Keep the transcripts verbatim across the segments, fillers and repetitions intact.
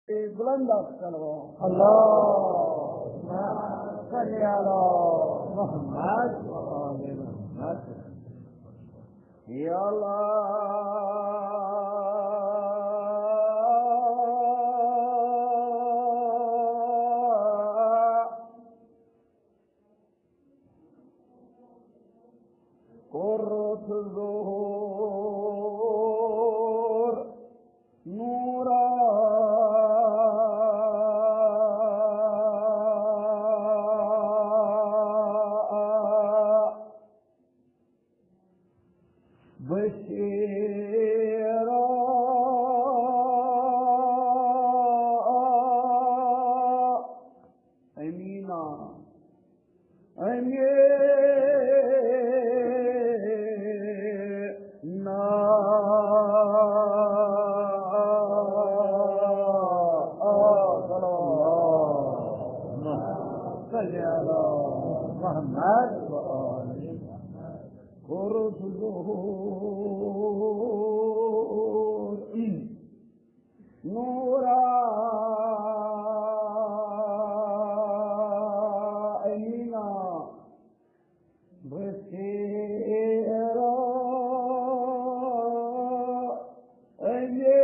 بلند آواز صلوات۔ اللهم صل علی محمد و آل محمد۔ یا اللہ، قرۃ ظہور نورا۔ بصیرا امینا۔ امینا۔ صلی اللہ علی محمد و آل محمد۔ قرۃ ظہور نورا امینا۔ بصیرا امینا۔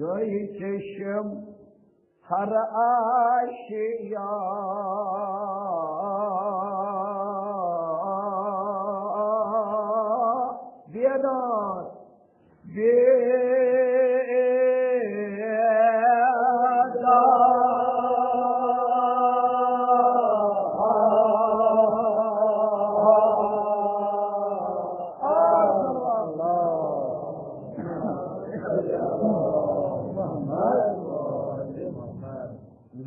گٔے چشم ہر آشیا بیدار، بیدار۔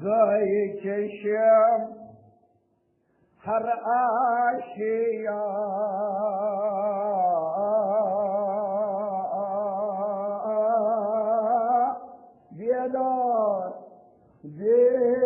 گٔے چشم ہر آشیا بیدار، بیدار۔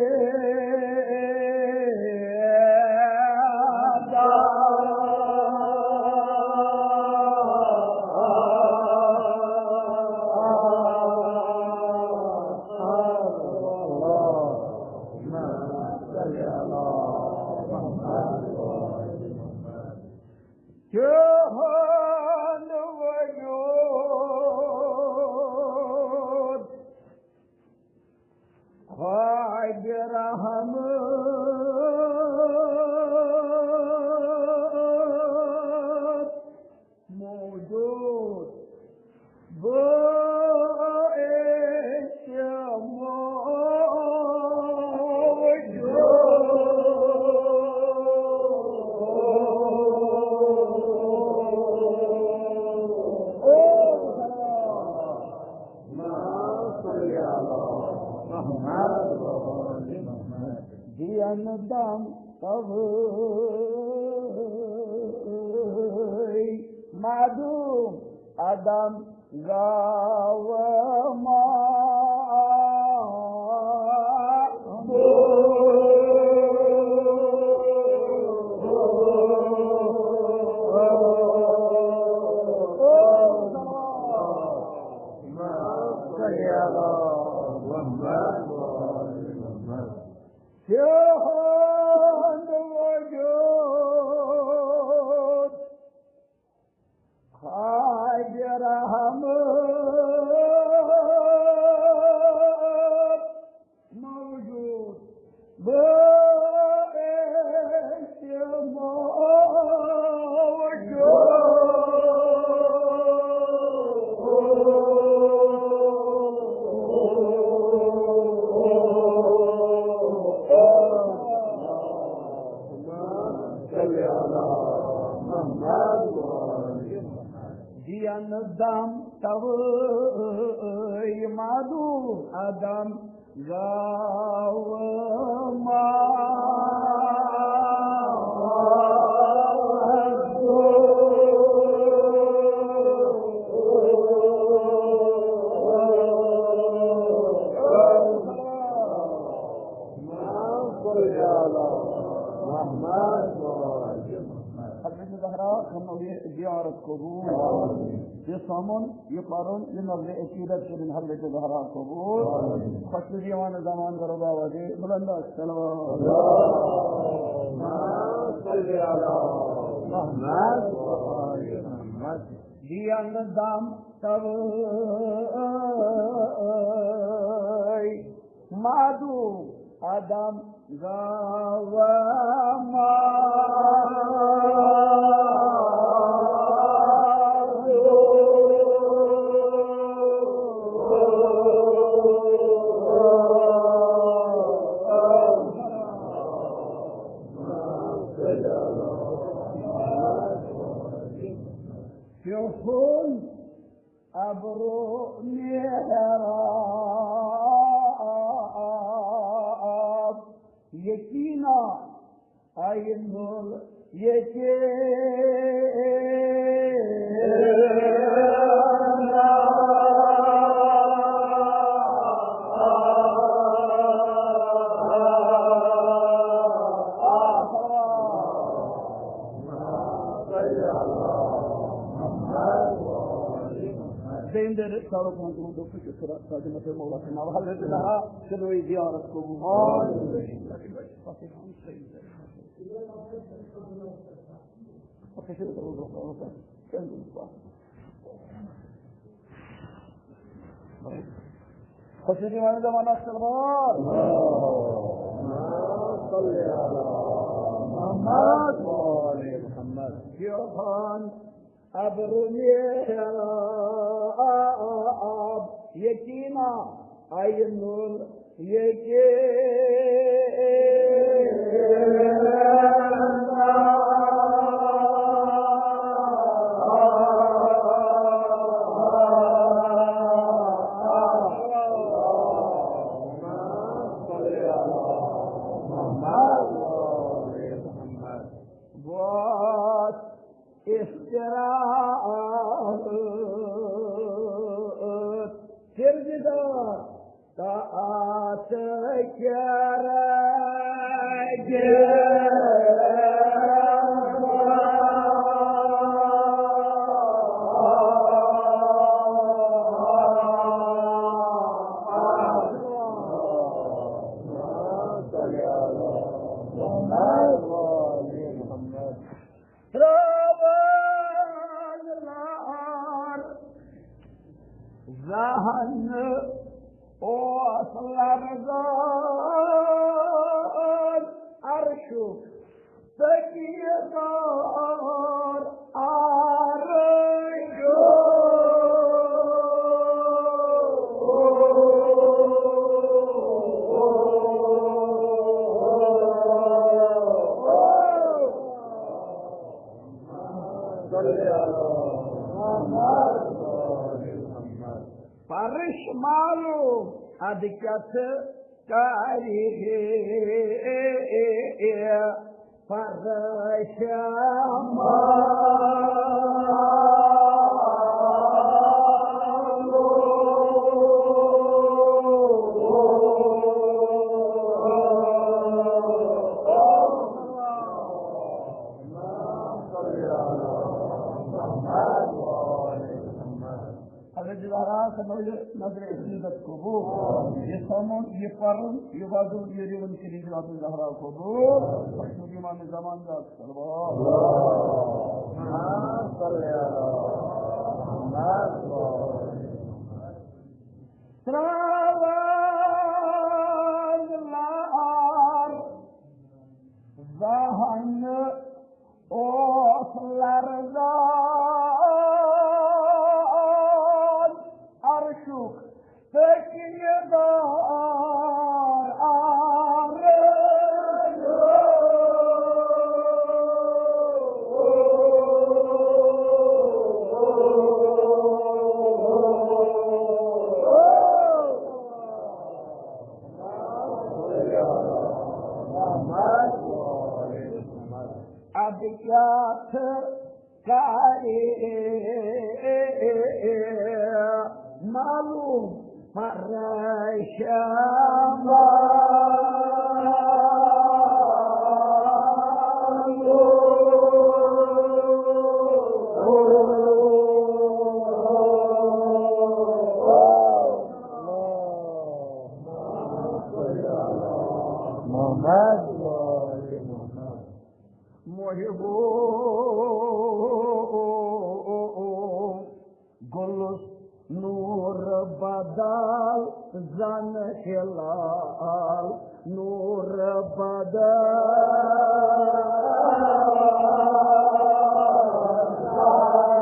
چون وجود خواب رحمت موجود۔ بہٕ عشق موجود۔ دِیَن دم توے معدوم عدم گاو ما۔ تِہُنٛد وجود خاج رحمت موجود۔ بہٕ عشق موجود۔ دِیَن دم توے معدوم عدم گاو ما۔ حضرت زہرا ہمو یہ زیارت قبول۔ یہ سمن، یہ پرن، یہ نظر عقیدت شرین حضرت زہرا قبول۔ خوش دیوان زمان کرو بابا جی، بلند صلوات۔ اللهم صل على محمد وآل محمد۔ دیان دام تبئی مادو آدم گاوما۔ فیحون ابرو محراب، یقینا عین ال یقین۔ زندر سارو کون کو دو کچھ سرا ساجمت مولا کے نام حضرت نہا چلو زیارت کو۔ خصوصی معنی زمانہ سلمان۔ اللهم صل على محمد وآل محمد۔ عرفان ابر میرا آب یقینا عین ال یقین۔ بس استراحت سرجدار تا آس کرگ۔ ترٛاوان لار زہن اوس لرزان عرشُک تکیہ دار عرشُک۔ فرش معلوم اد کیٛاہ تاریخ فرش معلوم۔ حضرت زہرا سمجھ نظر عقیدت قبول۔ یہ سمن، یہ پرن، یہ وضو، یہ ریون شریف حضرت زہرا قبول۔ مخصوص امام زمان کا صلوات۔ ترٛاوان لار زہن اوس لرزان عرشُک تکیہ دار عرش۔ اد کیٛاہ تھٲ کرے معلوم پریشان۔ محبو گُلُس نوٗر بدل زن ہلال، نوٗر بدل زن ہلال۔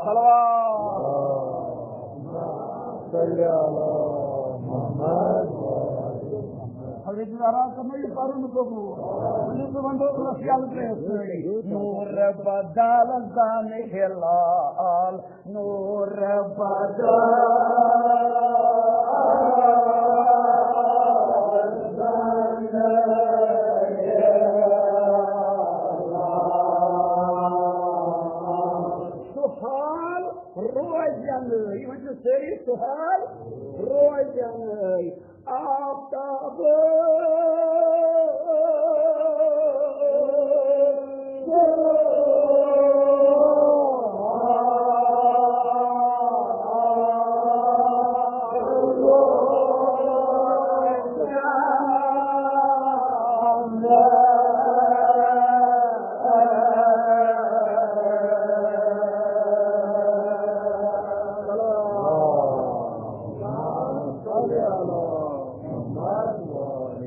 صلوات۔ صلی علی محمد۔ حضرت زہرا کرنٲیِو پَرُن قبوٗل۔ ؤلِو تہٕ وَنو رَس یَلہٕ ترٛیش سۭتۍ۔ نوٗر بدل زن ہلال، نوٗر بدل زن ہلال۔ سُہ حال روزنٕے، یہِ وٕچھِو سٲری، سُہ حال روزنٕے۔ آفتاب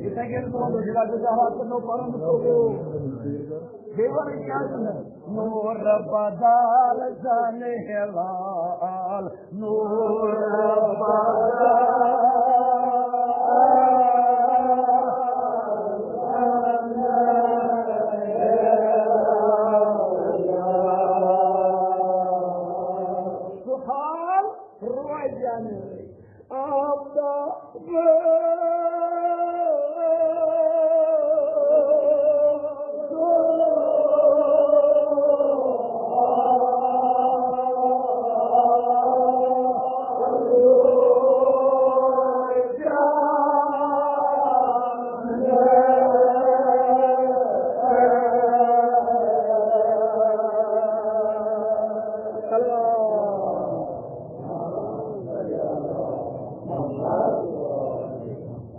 یِتھَے کٔنۍ تُہُنٛد دِل اَتھ گژھِ آواز کرنو پَرُن تہٕ بیٚیہِ وَنٕنۍ کیٛاہ چھُ؟ نوٗر بدل زن ہلال، نوٗر بدل زن ہلال۔ سُہ حال روزنٕے۔ آفتاب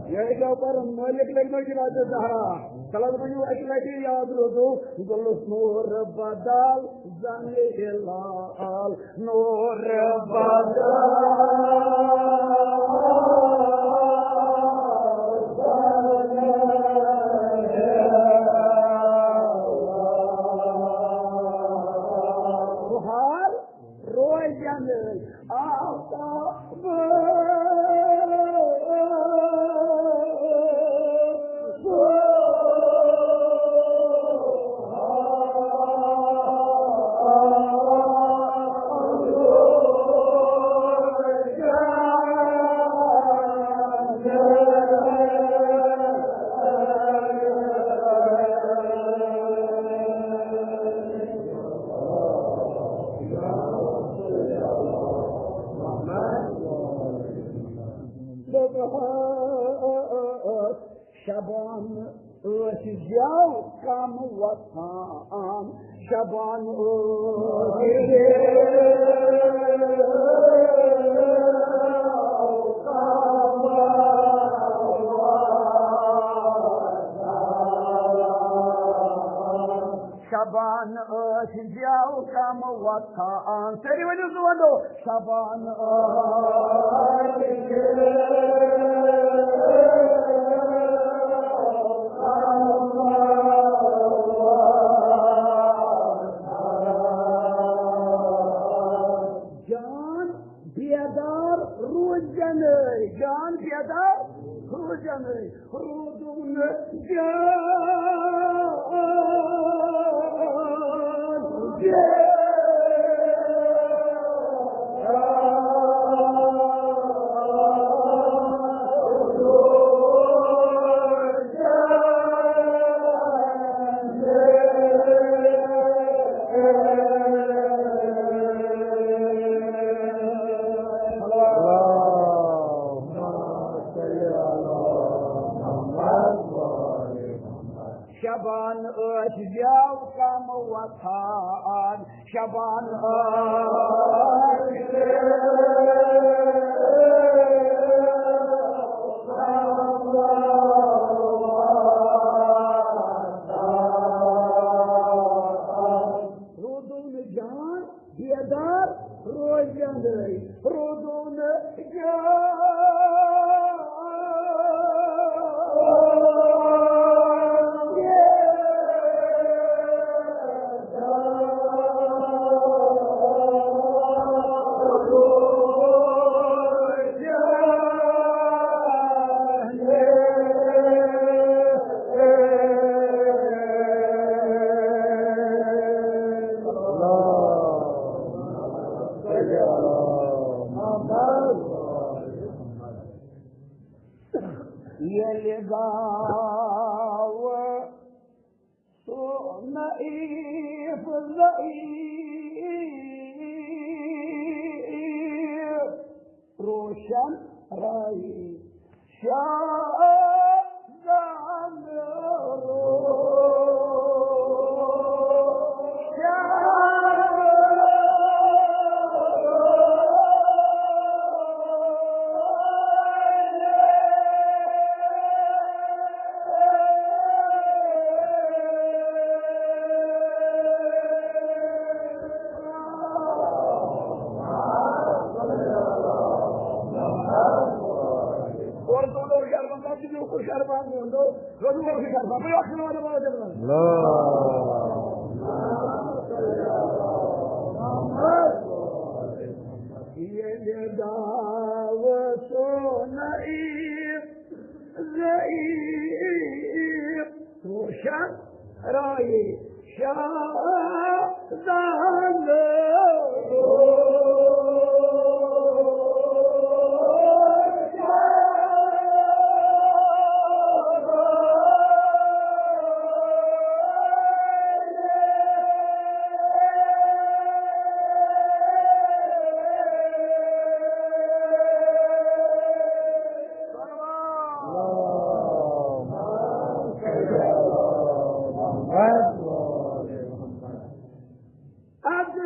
یہِ ٲسۍ پَرُن مٲلِک لٔگۍ مٕتۍ جناب زہرا۔ تَلہٕ حظ ؤنِو اَکہِ لَٹہِ یاد روزو، گُلُس نوٗر بدل زن ہلال، نوٗر بدل زن ہلال۔ سُہ حال روزنٕے۔ آفتاب شبان ٲسۍ زیو کم وۄتھان، شبان ٲسۍ زیو کم وۄتھان۔ شبان ٲسۍ زیو کم وۄتھان۔ سٲری ؤنِو زٕ وَنو۔ شبان ٲسۍ زیو کم وۄتھان۔ جان بیدار روٗزنٕے، جان بیدار روٗزنٕے، روٗدُن جان بیدار۔ شبان ٲسۍ زیو کم وۄتھان، شبان ٲسۍ جان بیدار روزن، رودو نہٕ جان۔ ییٚلہِ گاوٕ سُہ نعیف ضعیف روشن رایی شاہ زانو۔ ییٚلہِ دعوٕ سُہ نعیف ضعیف روشن رایی شاہ زانو۔ اَدٕ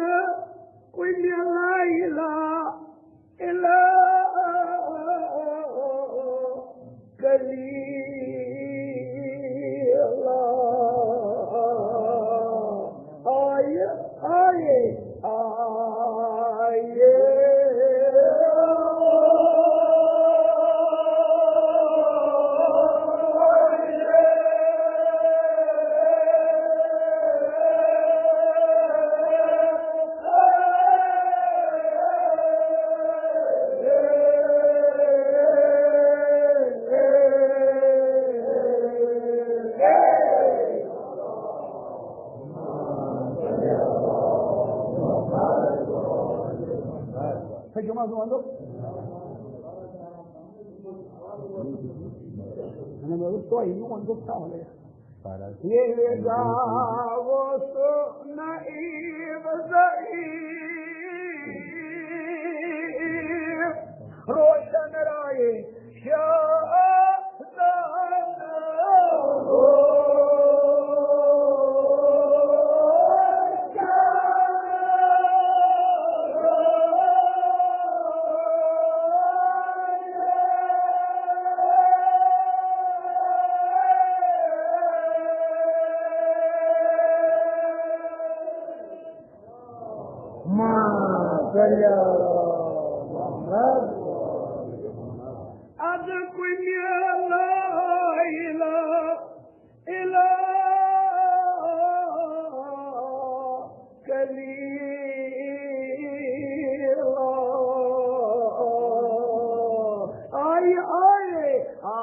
کُنہِ لَیلہ اِلا کلیلہ۔ آیہِ، آیہِ، آیہِ۔ تۄہہِ جمعہ زٕ وَنہٕ بہٕ۔ نہ، مےٚ اوس تۄہہِ، مےٚ ووٚن گوٚو تَوَے۔ ییٚلہِ گاوٕ سُہ نعیف ضعیف روشن رایے شاہ اَدٕ کُنہِ لَیلہ اِلا کلیلہ۔ آیہِ، آیہِ، آیہِ۔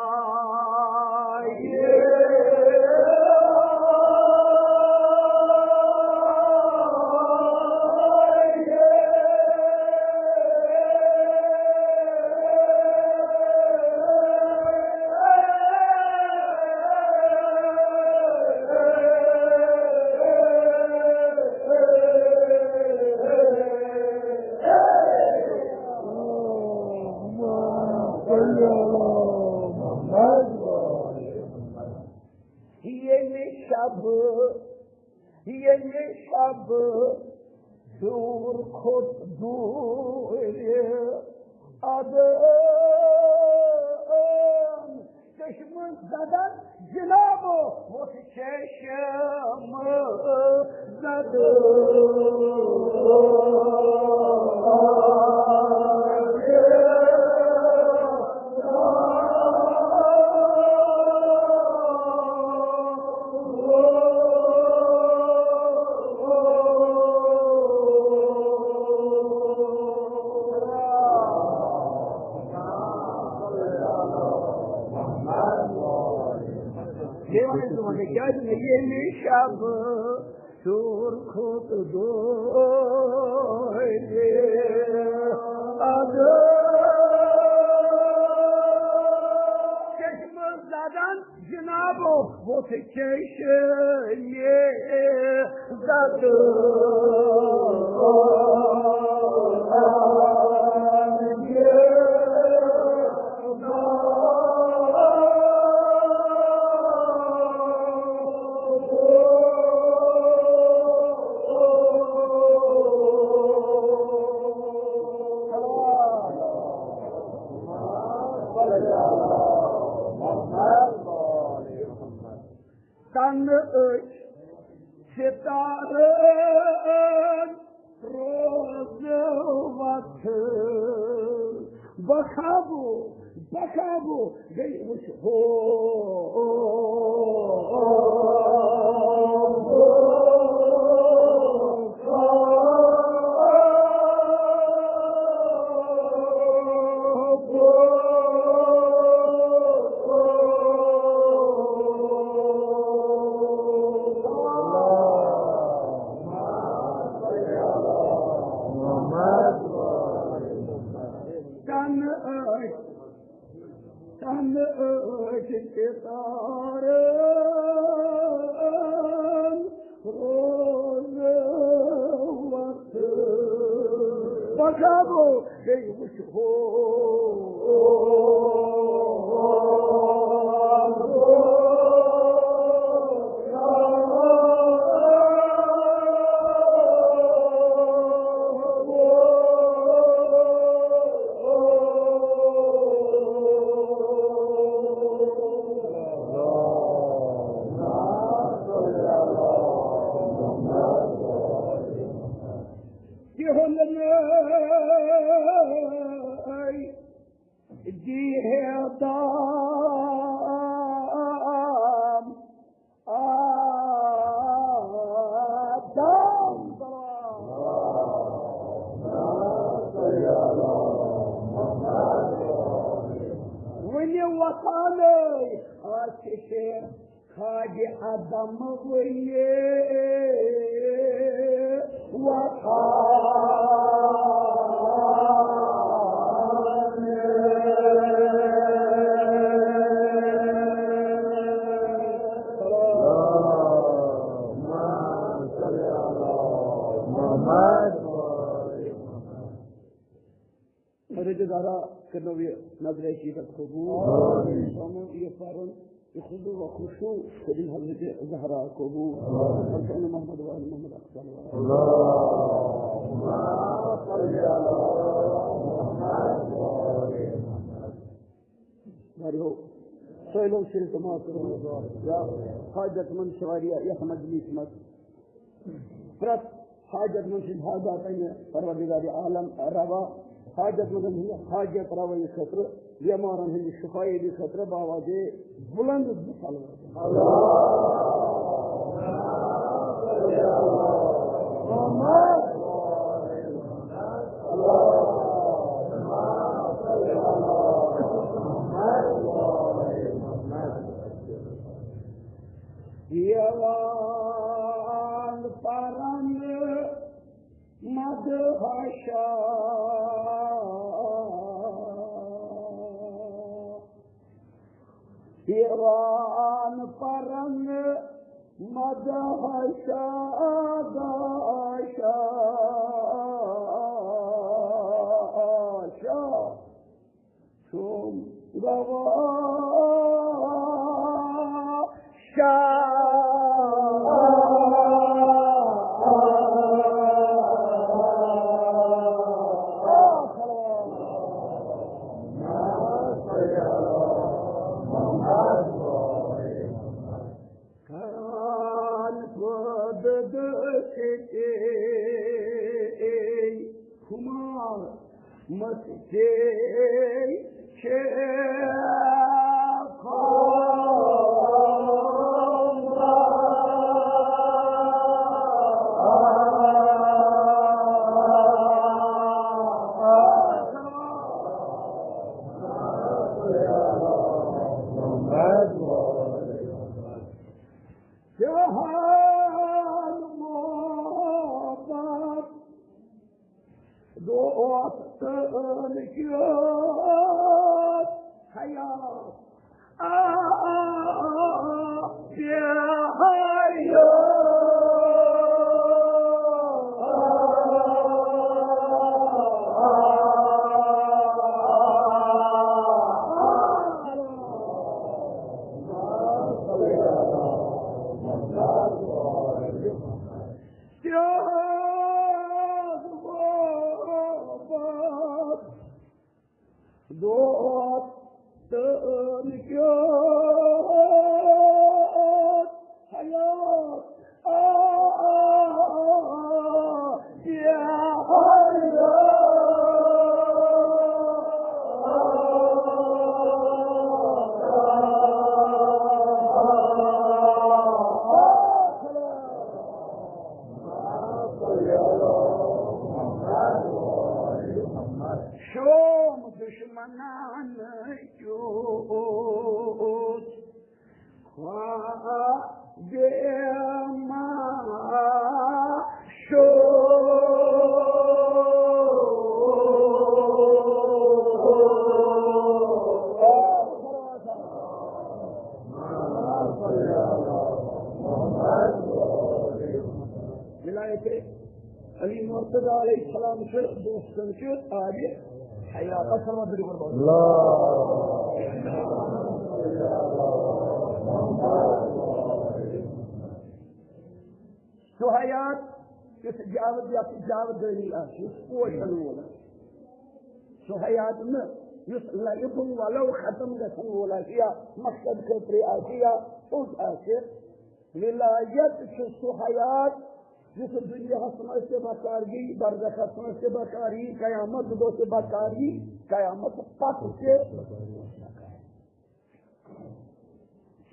ییٚمہِ شبہٕ، ییٚمہِ شبہٕ دوٗر کھوٚت دوٗرِ ادٕ چشمہٕ زدن جناب ووٚتھ چشمہٕ زدٕ۔ کیٛازِ نہٕ ییٚمہِ شب سُرخُت دورِ اَدٕ چشمہٕ زدن جنابو ووٚتھ چشمِ زدٕ۔ تنہٕ أچھ ستارن روز وتھ۔ بخابو، بخابو، گٔے وٕچھ ہو۔ تن أچھ، تن أچھ ستارن روز وقت۔ بخابو، بیٚیہِ وٕچھ ہو۔ تِہُنٛد ناے دی ہے دام آدم۔ وُنہِ وۄتھانٕے آسہِ ہے کھادِ عدم وُنہِ وۄتھان۔ حضرت زہرا کٔرنو یہِ نظرِ شریفت قبول۔ آمین۔ فرمو یہِ پرُن، یہِ خضوع و خشوع کٔرِن حضرت زہرا قبول۔ آمین۔ محمد و آل محمد۔ اللہم صل علی محمد۔ واریاہو سٲلِم شریف جماعت یا حاجت مند چھِ واریاہ یَتھ مجلس منٛز۔ پرٛٮ۪تھ حاجت مند سٕنٛدۍ حاجات اَنہِ پروردگار عالم روا۔ حاجت مندن ہٕنٛدِ حاجت روٲیی خٲطرٕ، بٮ۪مارن ہٕنٛدِ شفایٲبی خٲطرٕ باوازے بلند زٕ صلوات۔ یِوان پرن مدحشا، یِوان پرن مدحشا، داشا، آشا۔ سوم گواہ شاہ۔ مت تے چھے جہان محبت دوست کیُتھ حیات۔ آ، آ، آ، آ، بے حیات۔ تیز وقت دوست کیُتھ حیات۔ آ، آ، آ، آ، بے حیات۔ شوم دشمنان کیُتھ خواب ما شو۔ ولایت علی مرتضی علیہ السلام چھُ دوستن چھُ آبِ حیات۔ السلام علیکم۔ سُہ حیات یُس جاوید، یَتھ جاودٲنی آسہِ، یُس پوشن وول آسہِ۔ سُہ حیات نہٕ یُس لَرِ بُن وَلو ختم گژھن وول آسہِ یا مقصد خٲطرٕ آسہِ یا اوٚت آسہِ۔ ولایت چھُ سُہ حیات یُس دُنیاہَس منٛز تہِ بکار یی، برزخَس منٛز تہِ بکار یی، قیامت دۄہ تہِ بکار یی، قیامت پتہٕ تہِ۔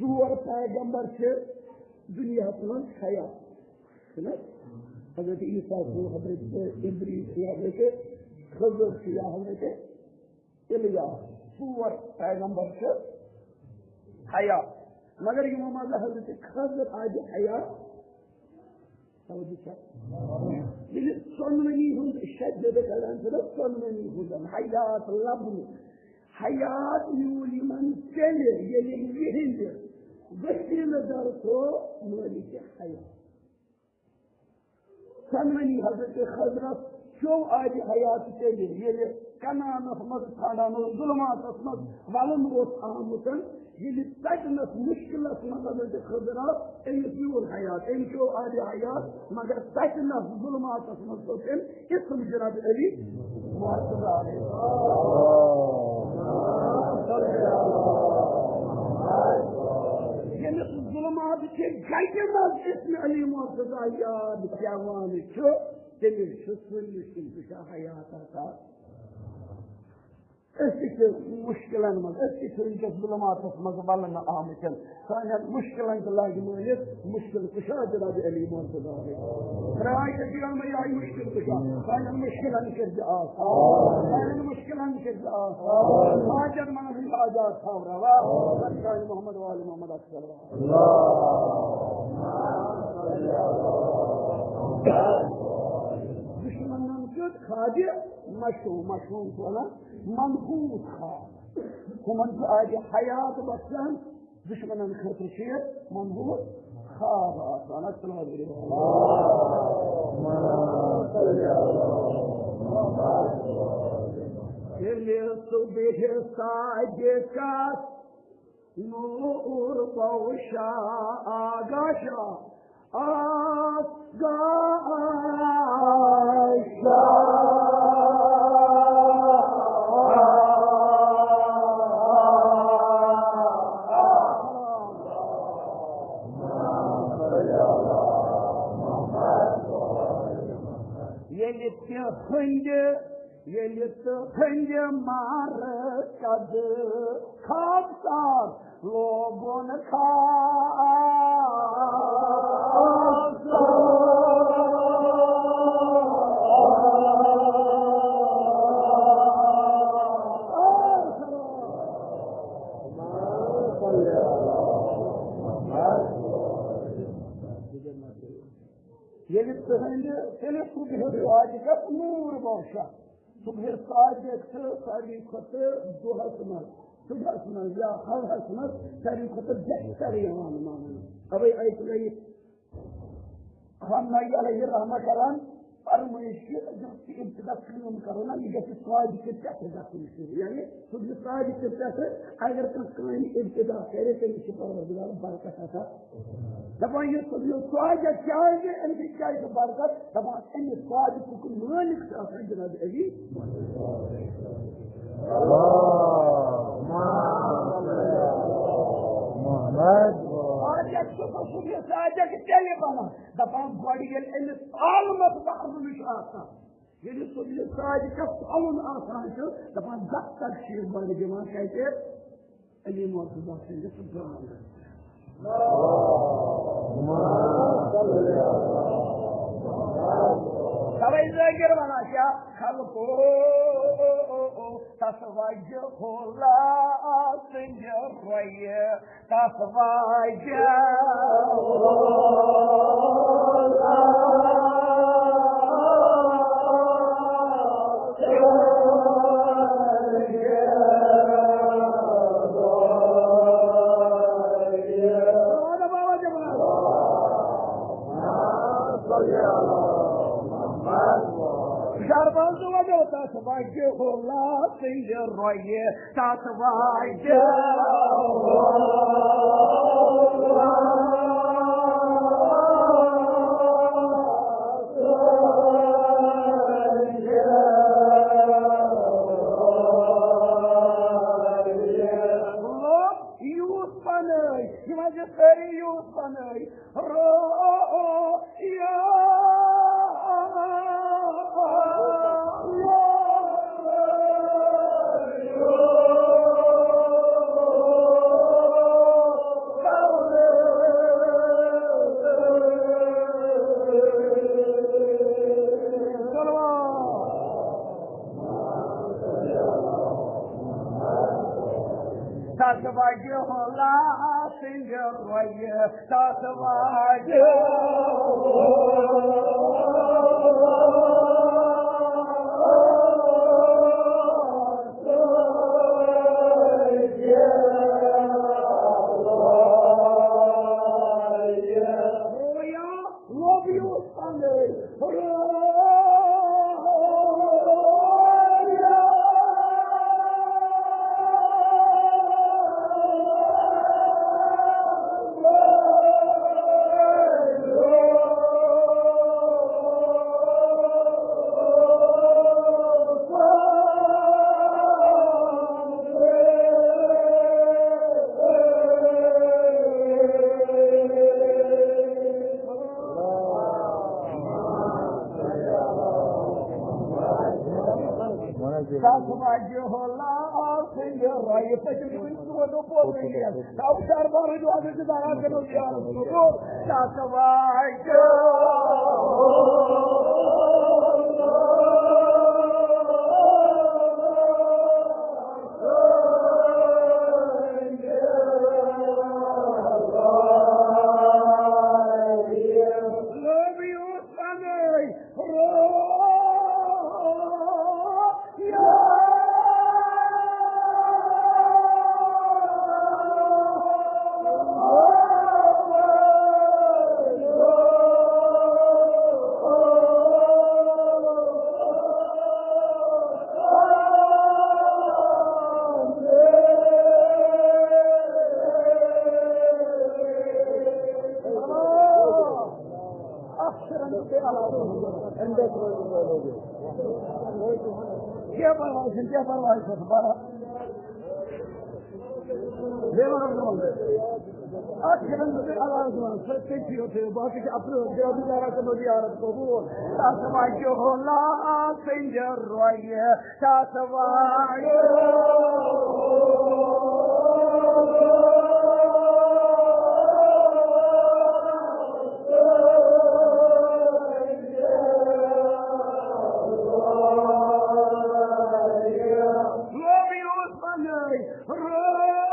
ژور پیغمبر چھِ دُنیاہَس منٛز حیات۔ چھُنہ؟ حضرت عیسیٰ چھُ، حضرت ادریس چھُ، حضرت خضر چھُ یا حضرت الیاس۔ ژور پیغمبر چھِ حیات۔ مگر یِمو منٛز حضرت خضر آیہِ حیات۔ توجہ چھا؟ ییٚلہِ ژۄنؤنی ہُنٛد شجرٕ کلام چھُنہ، ژۄنؤنی ہُنٛد حیات لبنہٕ۔ حیات میوٗل یِمن تیٚلہِ، ییٚلہِ یِہنٛدِ وسیلہٕ در تھوٚو مٲلِکِ حیات۔ ژۄنؤنی حضرت خضرس چیوٚو آبِ حیات تیٚلہِ، ییٚلہِ کنعانس منٛز ژھانڈان اوس، ظلماتس منٛز ولُن اوس آمُت، ییٚلہِ ژٹنس مُشکلس منٛز حضرت خضر آو، أمِس میوٗل حیات، أمۍ چیوٚو آبِ حیات، مگر ژٹنس ظلماتس منٛز توٚت أمۍ اسم جناب علی مرتضی علیہ۔ ییٚمِس ظلمات چھِ گٹہِ منٛز اسم علی مرتضی یاد پٮ۪وان چھُ، تٔمِس چھُ سُہ نِش تٔمِس چھُ حیات آسان۔ أسۍ تہِ چھِ مُشکِلن منٛز، أسۍ تہِ چھِ وٕنکیٚس ظُلماتس منٛز ولنہٕ آمٕتۍ۔ سانٮ۪ن مُشکِلن تہِ لاگہِ مٲنِتھ مُشکِل کُشا جناب علی مرتضی۔ راے تہِ دِیو مےٚ یِہوٚے مُشکِل کُشا۔ سانٮ۪ن مُشکِلن کٔرۍ زِ آسان۔ سانٮ۪ن مُشکِلن کٔرۍ زِ آسان۔ حاجت منٛز ہٕنٛدۍ آزاد تھاو روا۔ سانہِ محمد وال محمد اکثر۔ دُشمنن کیُتھ خوابہِ مشہوٗر، مشہوٗر چھِ وَنان منحوس خواب۔ ہُمن چھُ آبِ حیات بخشان، دُشمنن خٲطرٕ چھُ یہِ منحوس خواب آسان۔ السلام علیکم۔ ییٚلہِ صُبحِ صادقس نوٗر پوشا آگاشا، آگاشا۔ ییٚلہِ تِہنٛدِ ییٚلہِ تُہٕنٛدِ مرکز خاص لوگُن خاص۔ ییٚلہِ تُہٕنٛدِ تیٚلہِ صُبحِ صادِقس نوٗر بخشا، صُبحِ صادِق چھُ ساروی کھۄتہٕ دۄہس منٛز، صُبحس منٛز یا ہَوہَس منٛز ساروی کھۄتہٕ بہتر یِوان ماننہٕ۔ اَوَے اَتہِ لَگہِ ہم نبی علیہ رحمہ کران فرمٲیِش کہِ یُس تہِ ابتدا کٲم کرو نا، یہِ گژھِ صادِقہِ پٮ۪ٹھٕ گژھُن شروع۔ یعنی صُبحِ صادِقہِ پٮ۪ٹھٕ اگر کانٛہہ کامہِ ابتدا کرِ، تٔمِس چھُ پروردگار برکت عطا۔ دَپان یہِ صُبحِ صادِق کیٛازِ، أمِس کیٛازِ چھُ برکت؟ دَپان أمِس صادِقُک مٲلِک چھُ آسان جناب علی۔ محمد۔ صادِق چھُ صُبحِ صادِق تیٚلہِ بنان۔ دَپان گۄڈٕ ییٚلہِ أمِس عالمس وَحُن چھُ آسان، ییٚلہِ صُبحِ صادِقس پھۄلُن آسان چھُ، دَپان دَستک چھِ یہِ گۄڈٕ دِوان کَتہِ؟ علی مرتضیٰ سٕنٛدِس گانٛدس۔ تَوَے ذٲکِر وَنان چھا، خلقو تَس وجہ اللہ سٕنٛدِ رۄیہِ۔ تَس واجہ۔ شربان وجہ تَس واجہ اللہ سٕنٛدِ رۄیہِ۔ تَس واجہِ۔ لوگ یوٗت پَنٲے، یِم حظ چھِ سٲری یوٗت پَنٲے۔ تَس واجہِ ہُلا سٕنٛدِ رۄیہِ، تَس واجہِ۔ لوٚب یوٗت پَنٕنۍ۔ تَس واجہِ ہُلا سٕنٛدِ رۄیہِ۔ پٔتِم چھُ وۄنۍ سُہ وَنو پوٚزُے کینٛہہ۔ تَس دربارٕچ وَنان چھِ دَران کَرو زیارت قبوٗل۔ تَس واجہِ۔ لوٚب یوٗت پَنٕنۍ۔ اکھ سرنگ تہِ علاوٕ۔ کینٛہہ پرواے چھُنہٕ، کینٛہہ پرواے چھُنہٕ، بَرابر۔ بیٚیہِ وَنو برٛونٛہہ۔ اکھ سرنگ تہِ علاوٕ دِوان، سُہ تہِ چھُ یوٚتُے، باقٕے چھِ اَپٲرۍ، بیٚیہِ بِچارا کَرو زیارت قبوٗل۔ تَس واجہِ ہُلا۔ سٕنٛدِ رویہِ تَس وایہِ۔ لوبی اوس پَنٕنۍ رویہِ۔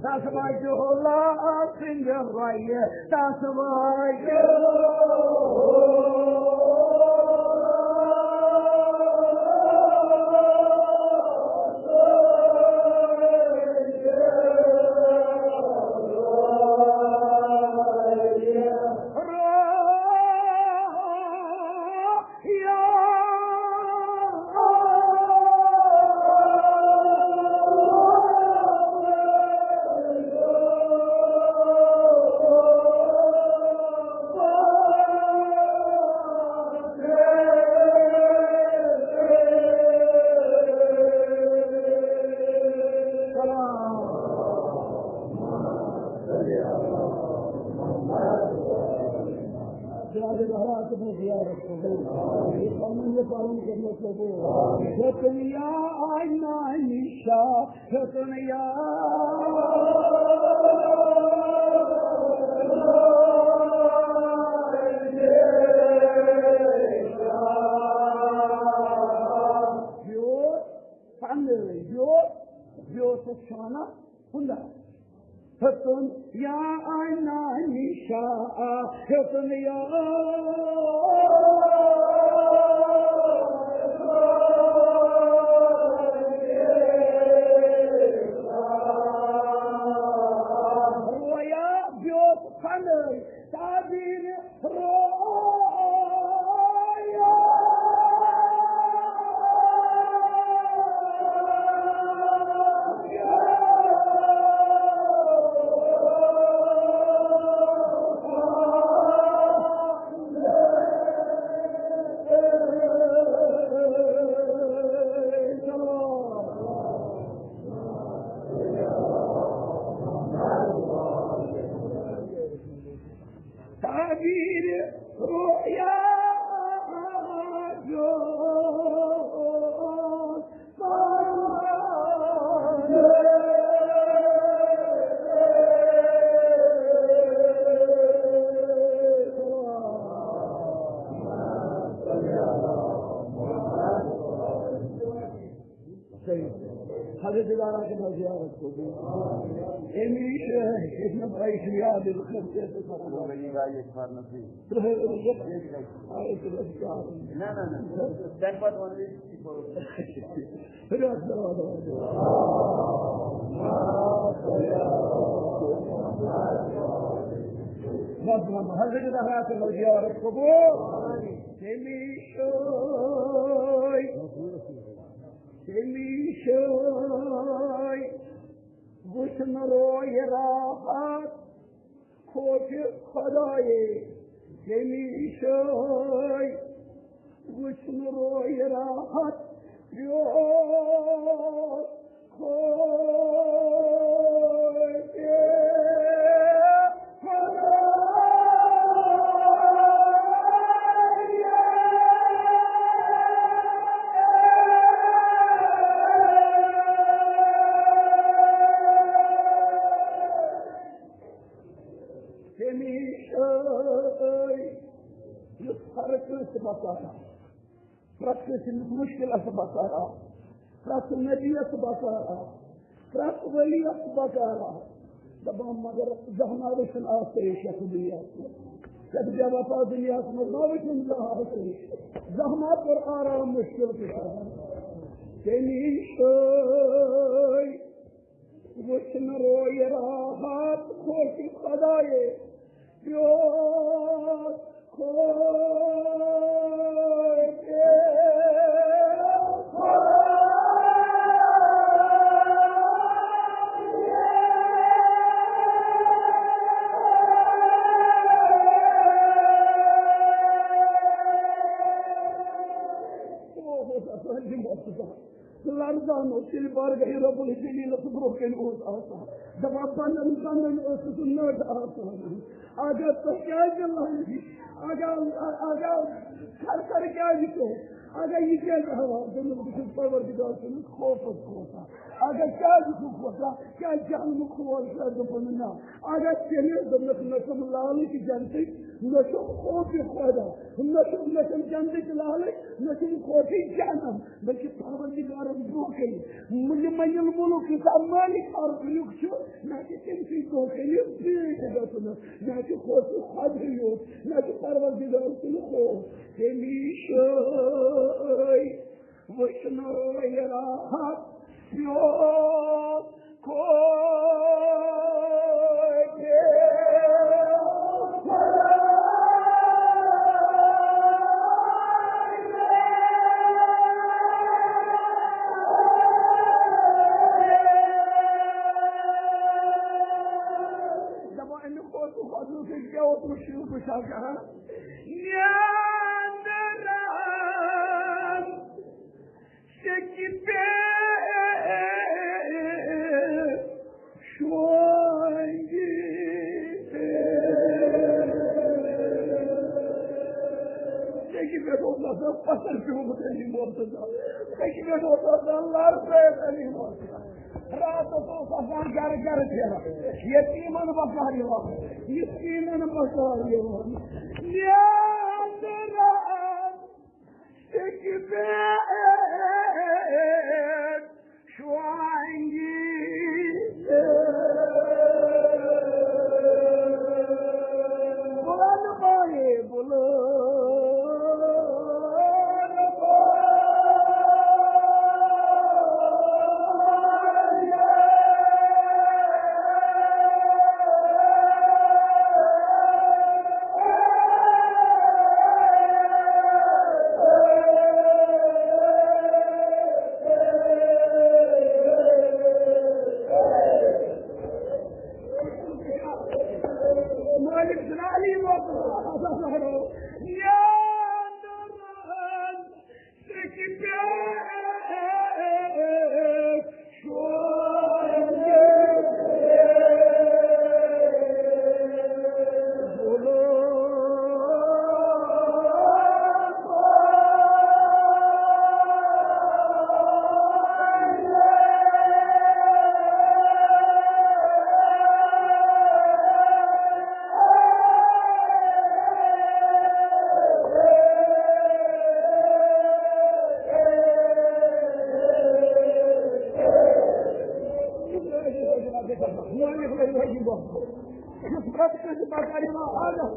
تَس وایہِ جولا سٕنٛدِ رویہِ، تَس وایہِ۔ جناب زہرا تہِ زیارت قبول۔ یہِ پنُن یہِ پرُن خدمت قبول۔ ہیوٚتُن یا آینا نِشا، ہیوٚتُن یا۔ بیوس پنٕے، بیوس، بیوسُک چھُ وَنان خۄدا۔ ہیوٚتُن یا آینا نِشا، ہیوٚتُن یا۔ رویا بیوس پنٕے تعبیر رویا۔ تعبیر رویا جو۔ صحیح۔ حضرت دلارا کے زیارت کو بھی۔ امیش ابن بھائی یاد۔ نہ، نہ، نہ۔ تَمہِ پَتہٕ وَنہٕ بہٕ یہِ۔ حضرت دلارا کے زیارت کو بھی۔ امیش تٔمی چھُے وٕچھُن روے راحت خوفِ خۄدایے۔ تٔمی چھُے وٕچھُن روے راحت بیوس خوفِ خۄدایے۔ ہمیشہ یُس ہر کٲنٛسہِ بچاوان۔ کٲنٛسہِ ہٕنٛدِس مُشکِلَس بکار آو، پرٛٮ۪تھ نبیَس بکار آو، پرٛٮ۪تھ ؤلیَس بکار آو۔ دَپان، مگر زانٛہہ ما وٕچھُن آسٲیِش یَتھ دُنیاہَس منٛز؟ یَتھ بے وفا دُنیاہَس منٛز ما وٕچھُن زانٛہہ آسٲیِش؟ زانٛہہ ما کوٚر آرام مُشکِل کُشادَن؟ تٔمی سۭتۍ وٕچھ نہٕ رویہِ راحت خوش خدایے، یوت خوش۔ لرزان اوس ییٚلہِ بارگاہہِ رب الجلیلس برونٛہہ کنہِ اوس آسان۔ دپان، پننٮ۪ن زنٛگن اوس سُہ نٔٹ آسان۔ اگر تۄہہِ کیازِ لرزِ؟ اگر، اگر تھر تھر کیازِ پیوٚو؟ اگر یہِ کیازِ حوال؟ دوٚپمَس، بہٕ چھُس پروردگار سٕنٛدِس خوفس کھوژان۔ اگر کیازِ چھُکھ کھوژان؟ کیازِ جہنمُک خوف چھُ؟ دوٚپُن، نہ۔ اگر تیٚلہِ دوٚپنَس، مےٚ چھُم لالٕچ جنتٕچ، مےٚ چھُم خوفِ خۄدا، مےٚ چھُم، مےٚ چھُم جنتٕچ لالٕچ، مےٚ چھُم خوفِ جہنم، بلکہِ پروردگارَس برونٛہہ کَنہِ، یہِ مٔلِک مٔلِک مُلُک، یُس مٲلِک ہر کُنیُک چھُ، مےٚ چھُ تٔمۍ سٕے برونٛہہ کَنہِ پیش گژھُن، مےٚ چھُ خوفِ خۄدٕے یوت، مےٚ چھُ پروردگار سُنٛد خوف، تٔمی سۭتۍ وٕچھ نہٕ رویہِ راحت یوت خوش۔ دپان، اَمہِ کھۄتہٕ کھۄتہٕ سۭتۍ کیٛاہ اوس مُشکِل کُشا کران؟ نیندرن سیٚکہِ پٮ۪ٹھ شۄنٛگِتھ۔ سیٚکہِ پٮ۪ٹھ اوس آسان پتھر پیومُت علی مرتضیٰ۔ سیٚکہِ پٮ۪ٹھ اوس آسان لرزٲیِتھ علی مرتضیٰ۔ راتس اوس آسان گرٕ گرٕ پھیران، یتیٖمن بکار یِوان، مسکیٖنن بکار یِوان۔ نیندرن سیٚکہِ پٮ۪ٹھ شۄنٛگِتھ۔ بُلن پایہِ، بُلن پایہِ۔ مٲلِک چھُنہٕ علی ووتمُت۔ یا نورن سیٚکہِ پٮ۪ٹھ شۄنٛگِتھ۔ پرٛٮ۪تھ کٲنٛسہِ بکار یِوان حاجت۔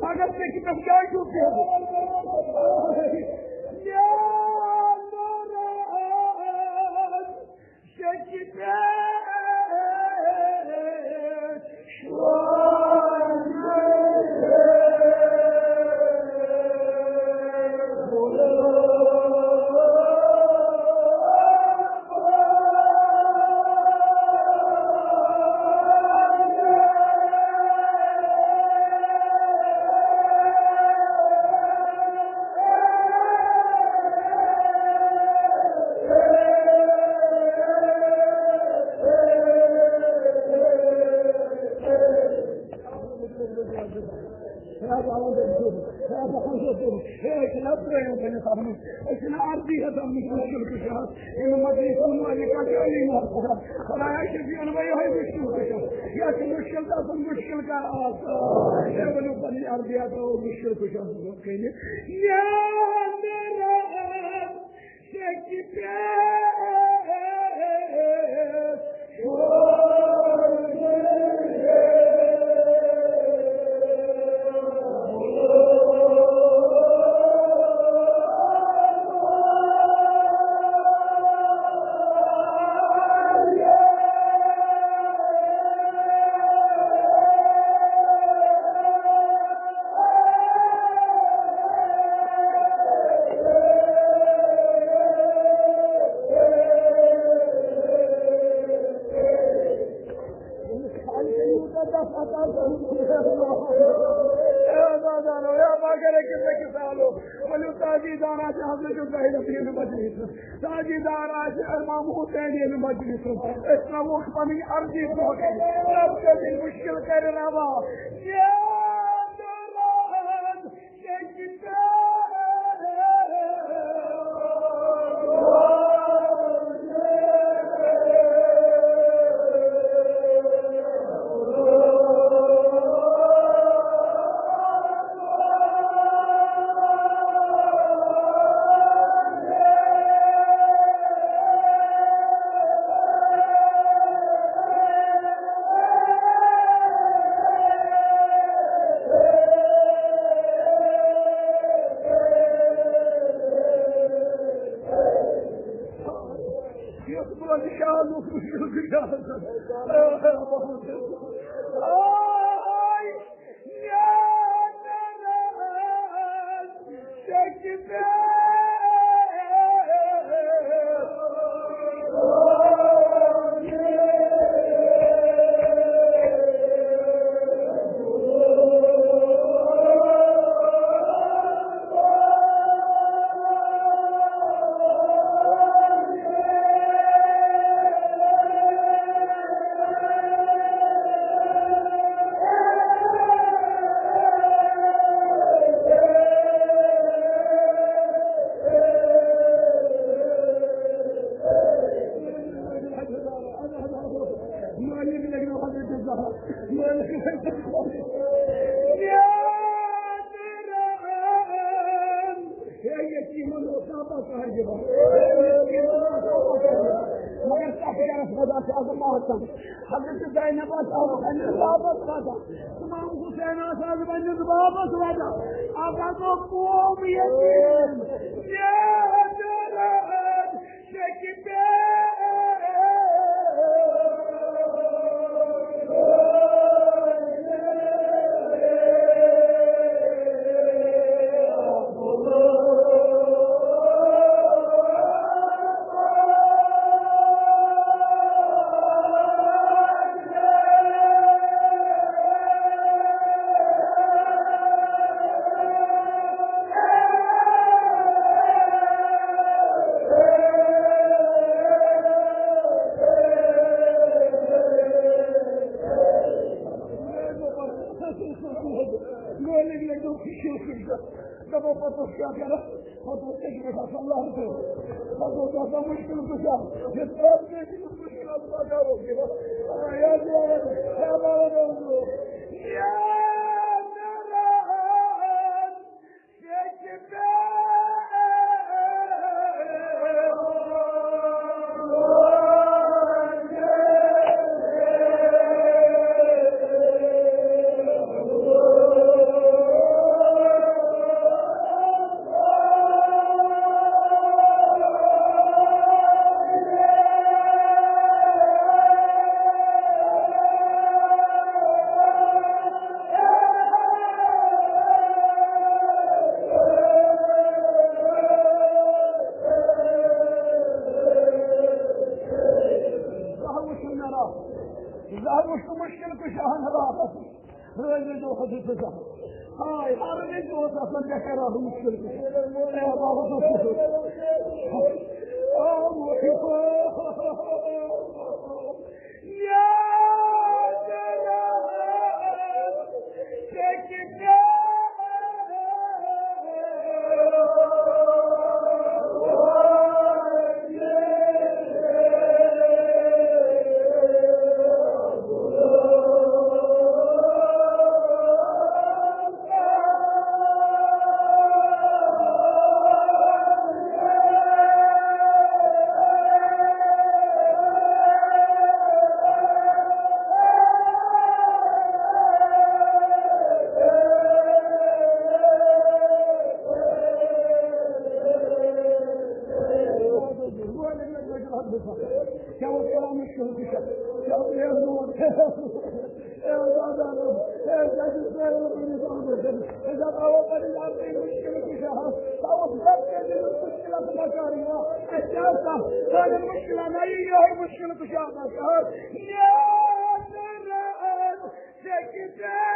اگر ژےٚ کہِ پٮ۪ٹھ جایہِ چھُو کینٛہہ، یا نوران، ژےٚ کہِ پٮ۪ٹھ شۄنٛگ۔ ہے، أسۍ چھِنہ ترٛٲیِو وۄنۍ اَتھ منٛز، أسۍ چھِنہ عرضی ہٮ۪تھ اَتھ منٛز مُشکِل کُشا، ییٚمہِ مجلس منٛز مٲلِک آسہِ علی محمد۔ خۄدایا، شفیعن وۄنۍ یِہوٚے مُشکِل کُشا، یَتھ چھُ مُشکِل تہٕ آسان مُشکِل کر آسان۔ ہے، ؤلِو پنٕنۍ عرضی ہٮ۪تھ ترٛٲوو مُشکِل کُشا۔ کٔرِتھ۔ یا اللہ۔ اگر أکِس أکِس سالو، ؤلِو تاجی دار آسہِ حضرت زینب ییٚمہِ مجلسہٕ، تاجی دار آسہِ امام حسین ییٚمہِ مجلسہٕ، أسۍ ترٛاووکھ پنٕنۍ عرضی برٛونٛہہ کَنہِ۔ رب کٔرِن مُشکِل کَرِ روا۔ یا درد، یُس بہٕ شالُک وٕچھُن چھُ آسان۔ آے، یا درد، شکوہ۔ مالک لگنو حضرت زہرا، مالک لگنو۔ یا درد، ہے یتیمن اوس نہ پتہ یِوان۔ یتیمن اوس نہ پتہ یِوان۔ مگر تتھ گرس منٛز آسہِ از ماتم۔ حضرت زینب آسہِ از پننِس بابس وجہ۔ امام حسین آسہِ از پننِس بابس وجہ۔ از آسو قوم یتیم۔ یا درد، مٲلِک لٔگِو خوشی خوشی۔ دَپان پَتہٕ اوس کیٛاہ کَران؟ پَتہٕ اوس أکۍ پٮ۪ٹھ آسان لَرزٕ۔ پَتہٕ اوس آسان مُشکِل کُشا۔ یہِ ترٛےٚ پیٹہِ مُشکِلات پَتہٕ اوس یِوان۔ یا، یا، یا، یا، یا، یا۔ زہر وٕچھُن مےٚ راتھ۔ زہر وٕچھُن مُشکِل کُشاہن راتس۔ رٲژ منٛز اوس آسان سُہ زہر۔ ہاے، ہر وِزِ اوس آسان بے قرار مُشکِل کُشاہ۔ اے بابا، اوس سُہ۔ آ، وٕچھ۔ یا درد، کیٛاہ اوس کران مُشکِل تہِ چھا؟ کیٛاہ اوس یہِ نوٹ؟ اے اللہ تعالیٰ، اے جج سٲری پننِس عملس۔ أسۍ ہسا آو پنٕنۍ اَکھ مُشکِل تہِ چھا؟ تَوَے پرٛٮ۪تھ کٲنٛسہِ ہٕنٛز مُشکِلات چھِ بکار یِوان۔ اَسہِ کیٛاہ آسان؟ سانٮ۪ن مُشکِلاتن، نہ یہِ یِہوٚے مُشکِل تہِ چھُ آسان۔ یا درد، شکوہ۔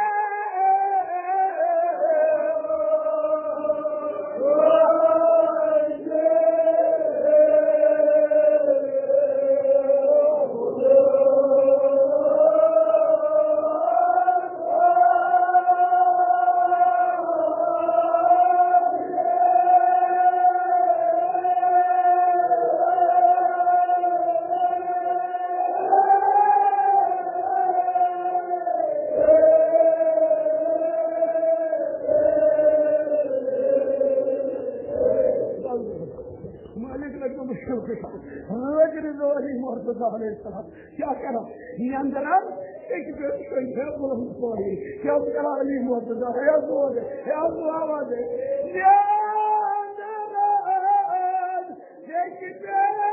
مالک لگو مشکل کشان۔ حضرت علی مرتضی علیہ السلام کیا کرا؟ نیندرن ایک بے کوئی ہے بلند پوری۔ کیا کرا؟ علی مرتضی ہے، دعا دے، ہے، دعا دے۔ نیندرن ایک بے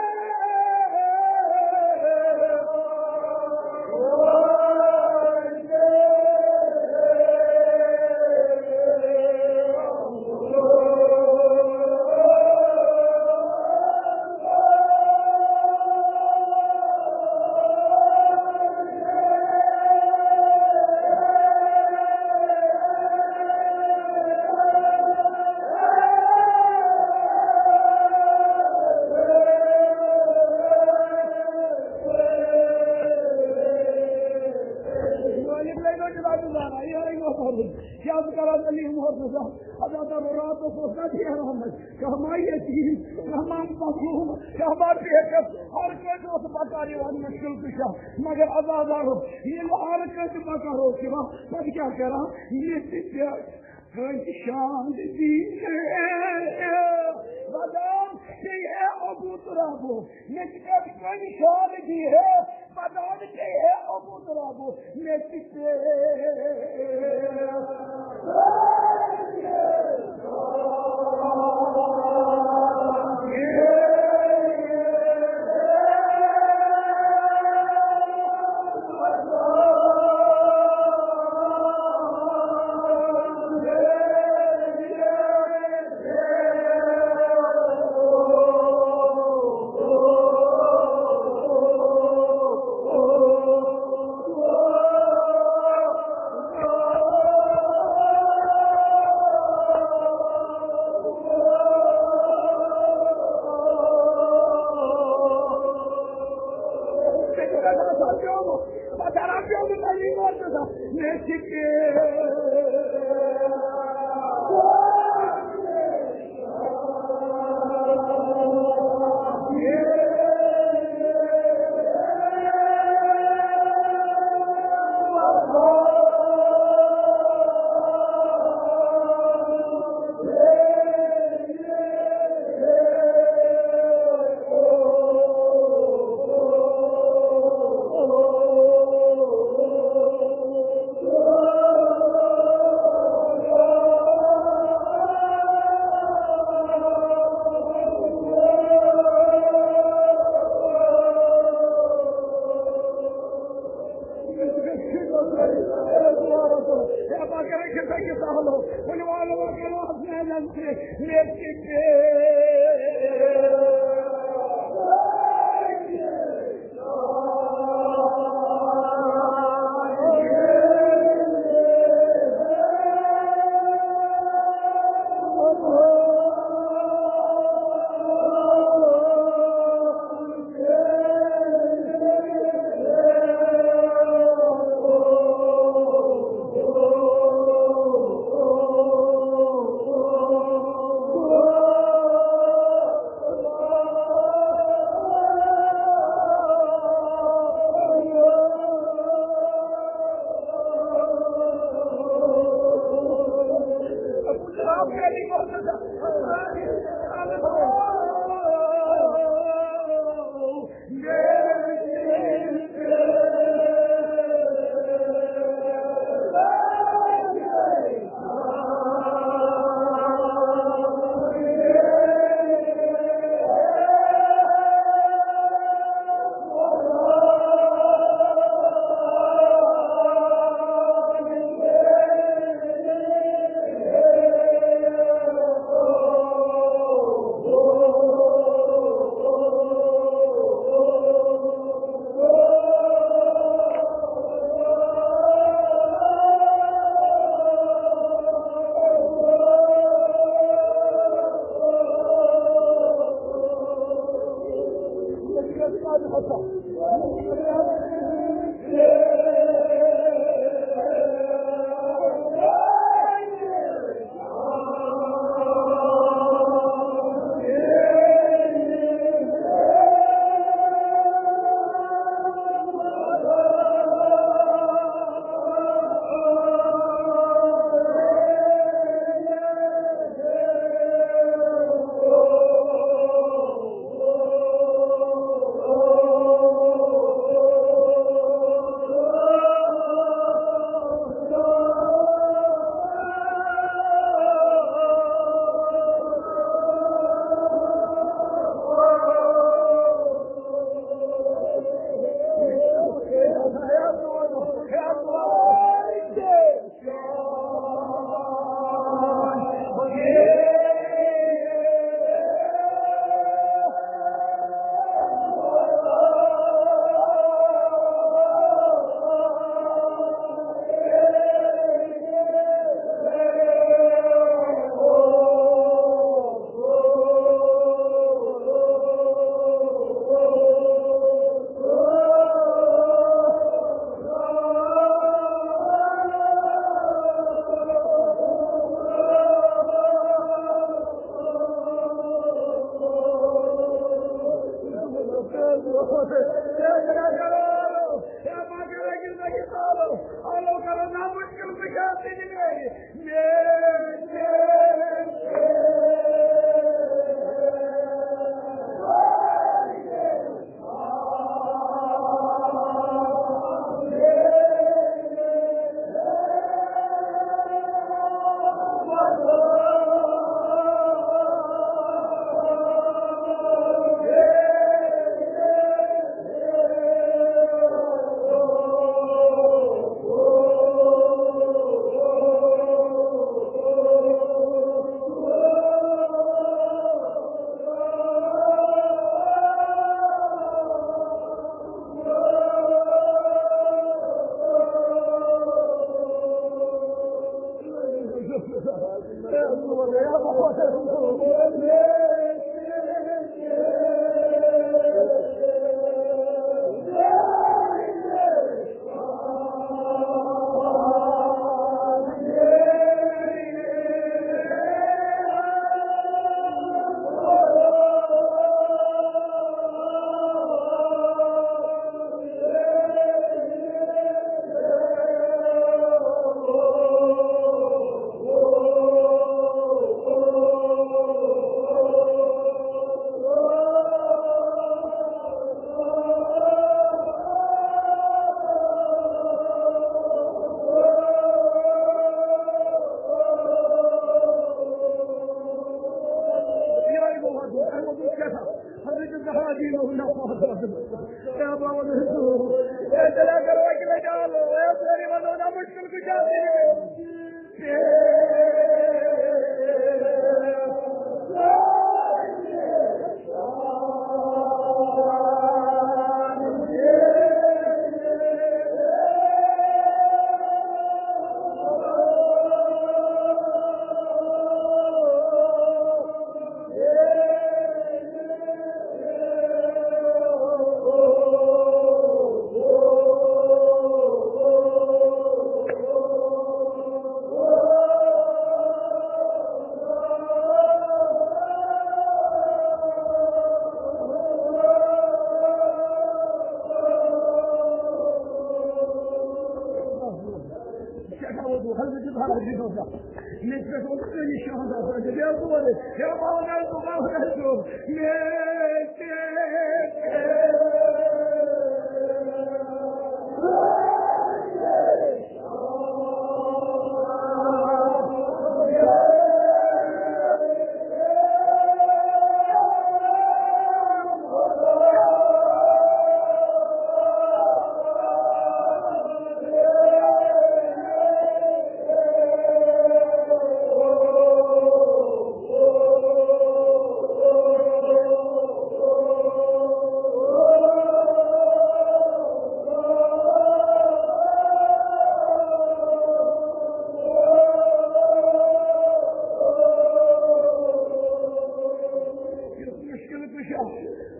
مالک لگو جناب زانا، یہ آئی وہ فرض۔ کیا کرا؟ علی مرتضی، ادا تر رات کو سوچنا تھی حرام ہے۔ کہ ہماری یہ چیز، ہماری مخلوق، کہ ہماری پیٹ، ہر کوئی دوست بکاری وان مشکل کشا۔ مگر عذاب آرو، یہ ہر کوئی بکارو کہ وہاں پر کیا کرا؟ یہ چیز کانٛہہ شان دی ہے، بدان دی ہے ابو ترابو۔ مےٚ چھِ پٮ۪ٹھ کانٛہہ شان دی ہے، بدان دی ہے ابو ترابو۔ مےٚ چھِ پٮ۪ٹھ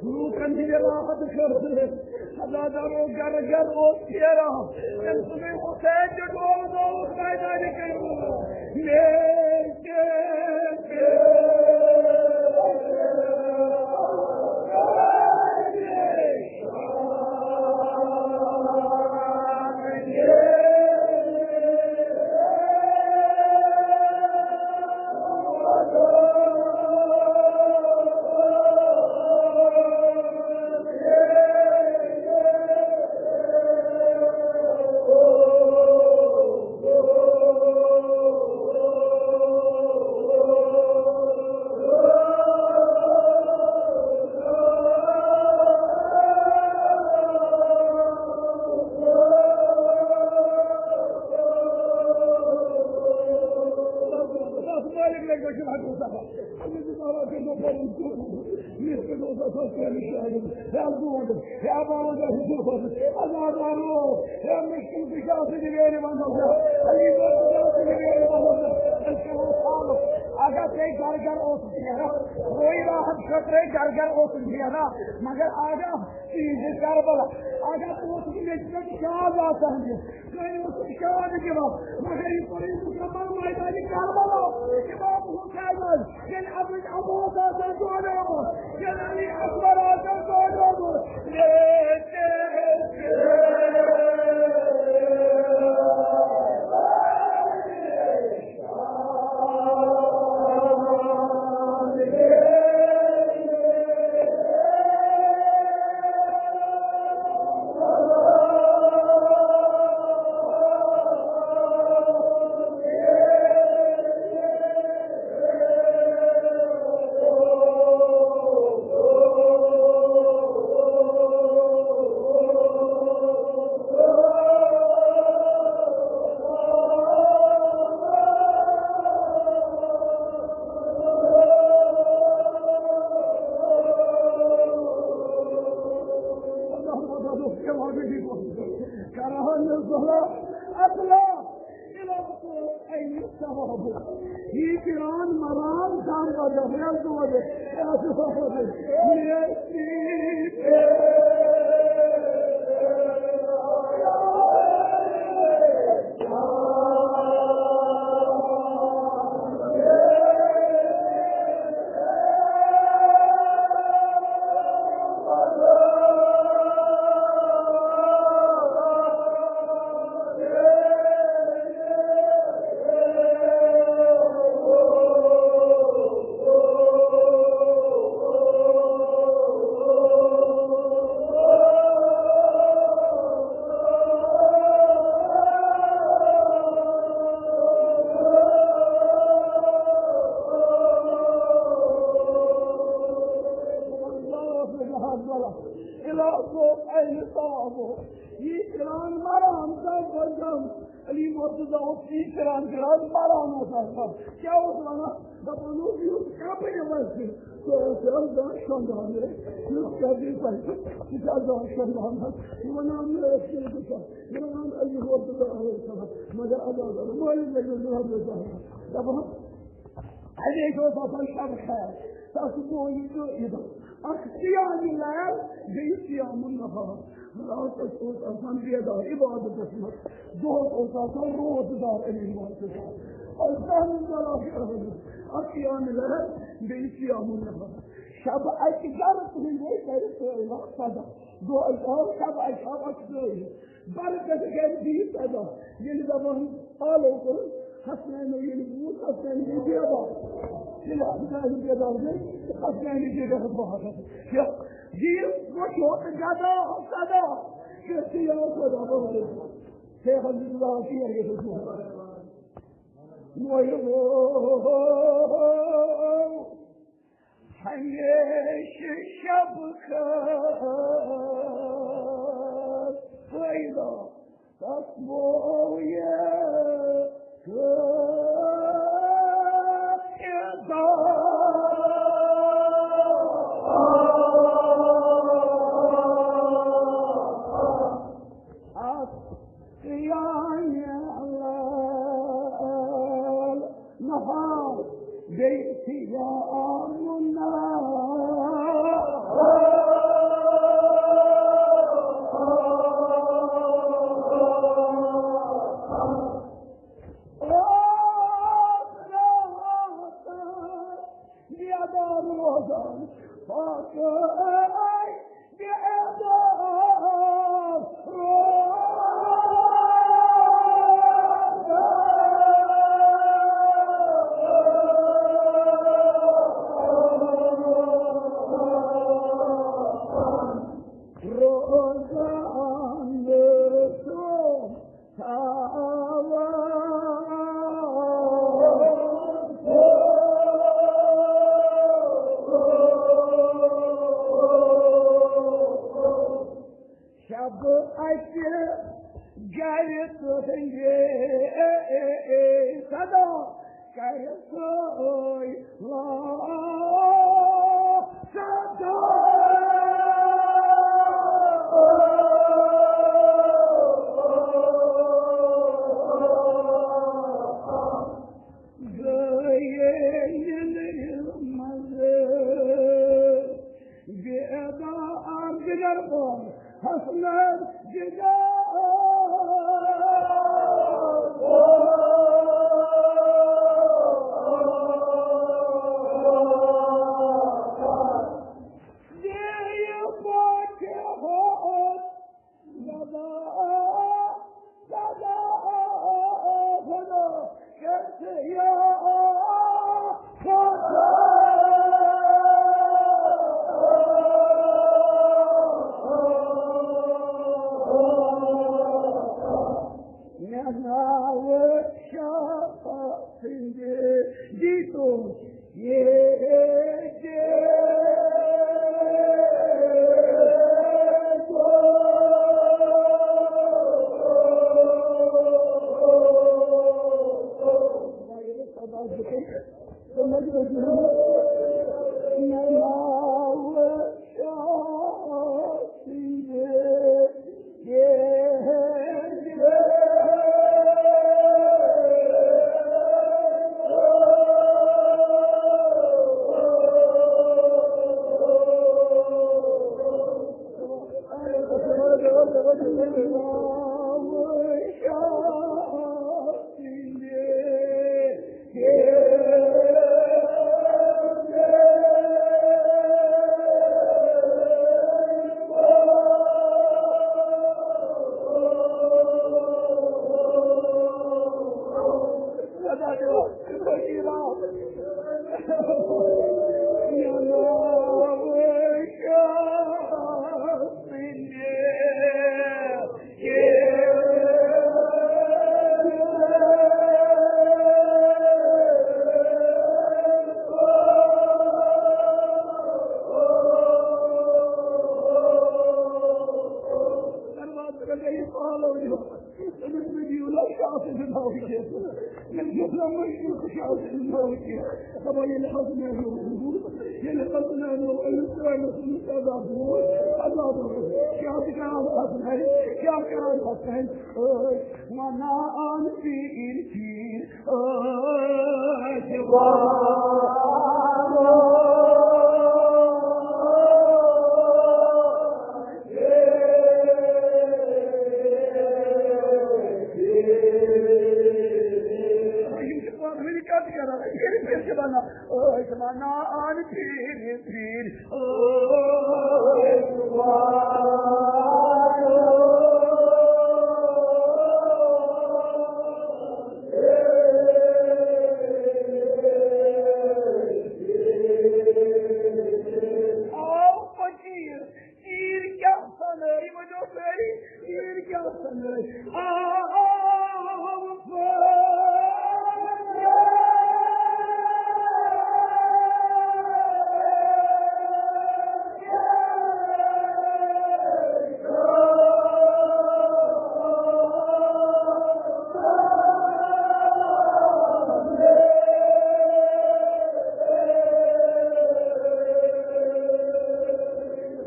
لوٗکن ہٕنٛدِ راحت خٲطرٕ۔ ہزارو گرٕ گرٕ اوس پھیران۔ تٔمۍ سُنٛدُے حسین چھُ ڈولہٕ ڈولہٕ میدانہِ کٔرمٕژ۔ لیکن اگر ژےٚ گرٕ گرٕ اوسُکھ پھیران، روی راحت خٲطرَے گرٕ گرٕ اوسُکھ پھیران، مگر آگاہ چیٖز کربلا، آگاہ اوسُکھ مےٚ پٮ۪ٹھ شاد آسان دِتھ۔ کٲنٛسہِ اوس نہٕ شاد دِوان، مگر یہِ کوٚر أمۍ مُکمل میدانِ کربلا۔ امام حسین آسہِ، ییٚلہِ ابن عباس آسان دوران، ییٚلہِ علی اکبر آسان دوران، کرہن الظلام اطلع الى الطور عين الثواب. يجران مران كان قدر يزود. الى الطور عين الثواب. يجران مران كان قدر. علی مرتضیٰ اوس یی کران، کران، پران اوس آسان۔ کیٛاہ اوس وَنان؟ دَپان اوس، یُس کَپرِ وَسہِ، سُہ اوس یَزدان شۄنٛگان۔ یُس کَپرِ وَسہِ، سُہ چھُ یَزدان شۄنٛگان۔ یہِ وَنان مےٚ ٲس کیٚنٛہہ گژھان۔ یہِ وَنان علی مرتضیٰ علیہ السلام۔ مگر عزیزَن، مٲلِس لٔگِس رحمتُ اللہ۔ دَپان، اَمے اوس آسان شب خیر۔ تَتھ گوٚو یہِ تہٕ یہِ دۄہ۔ اَکھ صیام لیل، بیٚیہِ صیام النہار۔ راتس اوس آسان بیدار عبادتس منٛز، دۄہس اوس آسان روزٕ دار اَمہِ عبادتس منٛز۔ اور زانُن ضروٗری اکھ قیام لیل، بیٚیہِ صیام النہار۔ شب اکہِ گرٕ تُہٕنٛدے کرِ سٲیِل اکھ سدا۔ دۄہس آو شب اکہِ آو اکھ سٲیِل۔ برکت گرِ دِیہِ سدا۔ ییٚلہِ دپان آلو کوٚر، حسنینو ییٚلہِ بوٗز، حسنین گٔے بیدار۔ ییٚلہِ حسنین بیدار گٔے، حسنین گٔے بیدار۔ یہِ وٕچھو تہٕ گدا سدا، کیٛاہ چھِ یہِ خۄدا بہٕ وَنہٕ؟ شیخ عبداللہ کِہیٖنۍ گٔژھِتھ وۄنۍ۔ ہمیشہِ شب خٲر پٲیدٕ تس بویہِ قٲیدٕ۔ قیامِ لیل نہار بیٚیہِ صیام نہار۔ بہٕ اَتہِ جایہِ تُہٕنٛدِ صدا کرِ سٲے لا صدا۔ گٔیے نِندرِ منٛز بے ادا آن بِدر بول حسنت جدا۔ دے پاکہِ ہو سدا، سدا خدا کیسے یا خدا۔ مےٚ ناوٕ شاہ سٕنٛدِ دیٖدو۔ دروازٕ پٮ۪ٹھ گٔیہِ فالو یِوان۔ أمِس مٔنٛزِو نہٕ شاہ سٕنٛدِ ناوٕ کینٛہہ۔ أمِس دیُت نہٕ مٔنٛزِو شاہ سٕنٛدِ ناوٕ کینٛہہ۔ دَپان، ییٚلہِ حظ مےٚ ہیوٚر، ییٚلہِ حظ مےٚ ہیوٚر، أمِس ترٛٲومٕژ، أمِس عذاب ووت، عذاب ووت۔ کیٛاہ تہِ کران حسنین، کیٛاہ کران حسنین؟ ٲے، وَنان پیٖر پیٖر، ٲے، وَنان۔ یِم چھِ پانہٕ ؤنۍ کَتھ کران، أسۍ کٔرِتھ کیٛاہ چھِ وَنان؟ أسۍ وَنان پیٖرِ پیٖرِ، أسۍ وَنان۔ آو فقیٖر، پیٖر کیٛاہ سَنٲے، ؤنِو سٲری، پیٖر کیٛاہ سَنٲے؟ آو فقیٖر۔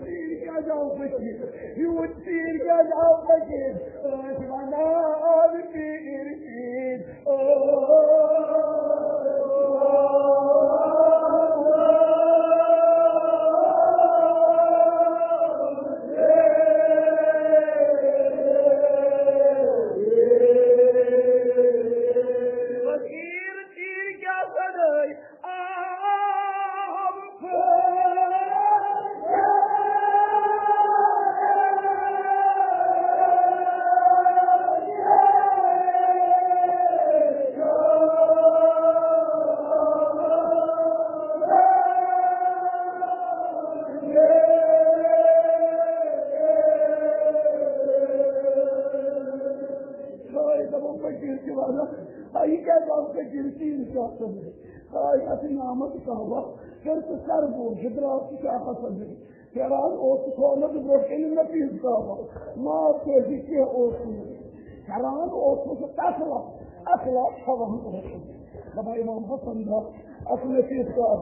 پیٖر کیٛازِ آو فقیٖر؟ یوٗت پیٖر کیٛازِ آو فقیٖر؟ أسۍ وَنان پیٖر پیٖر۔ فقیٖر، پیٖر کیٛاہ سَنٲے؟ سٲری دَپان، فقیٖر چھِ وَنان، آ، یہِ کیٛازِ آو فقیٖر؟ پیٖر چھِ آسان۔ آے اَتھ نامَس کعبہ، کٔر ژٕ سر بوٚڑ، ژٕ درٛاو ژٕ شاہ حسن۔ پھیران اوسُس تھوٚومُت برٛونٛہہ کَنہِ نفیٖس صٲبَس، معاف کٔرۍزِ، کینٛہہ اوس نہٕ۔ پھیران اوسُس اَصٕل، اَصٕل تھاوان اوسُس۔ دَپان امام حسن دَپ، اَصٕل نفیٖس صٲب،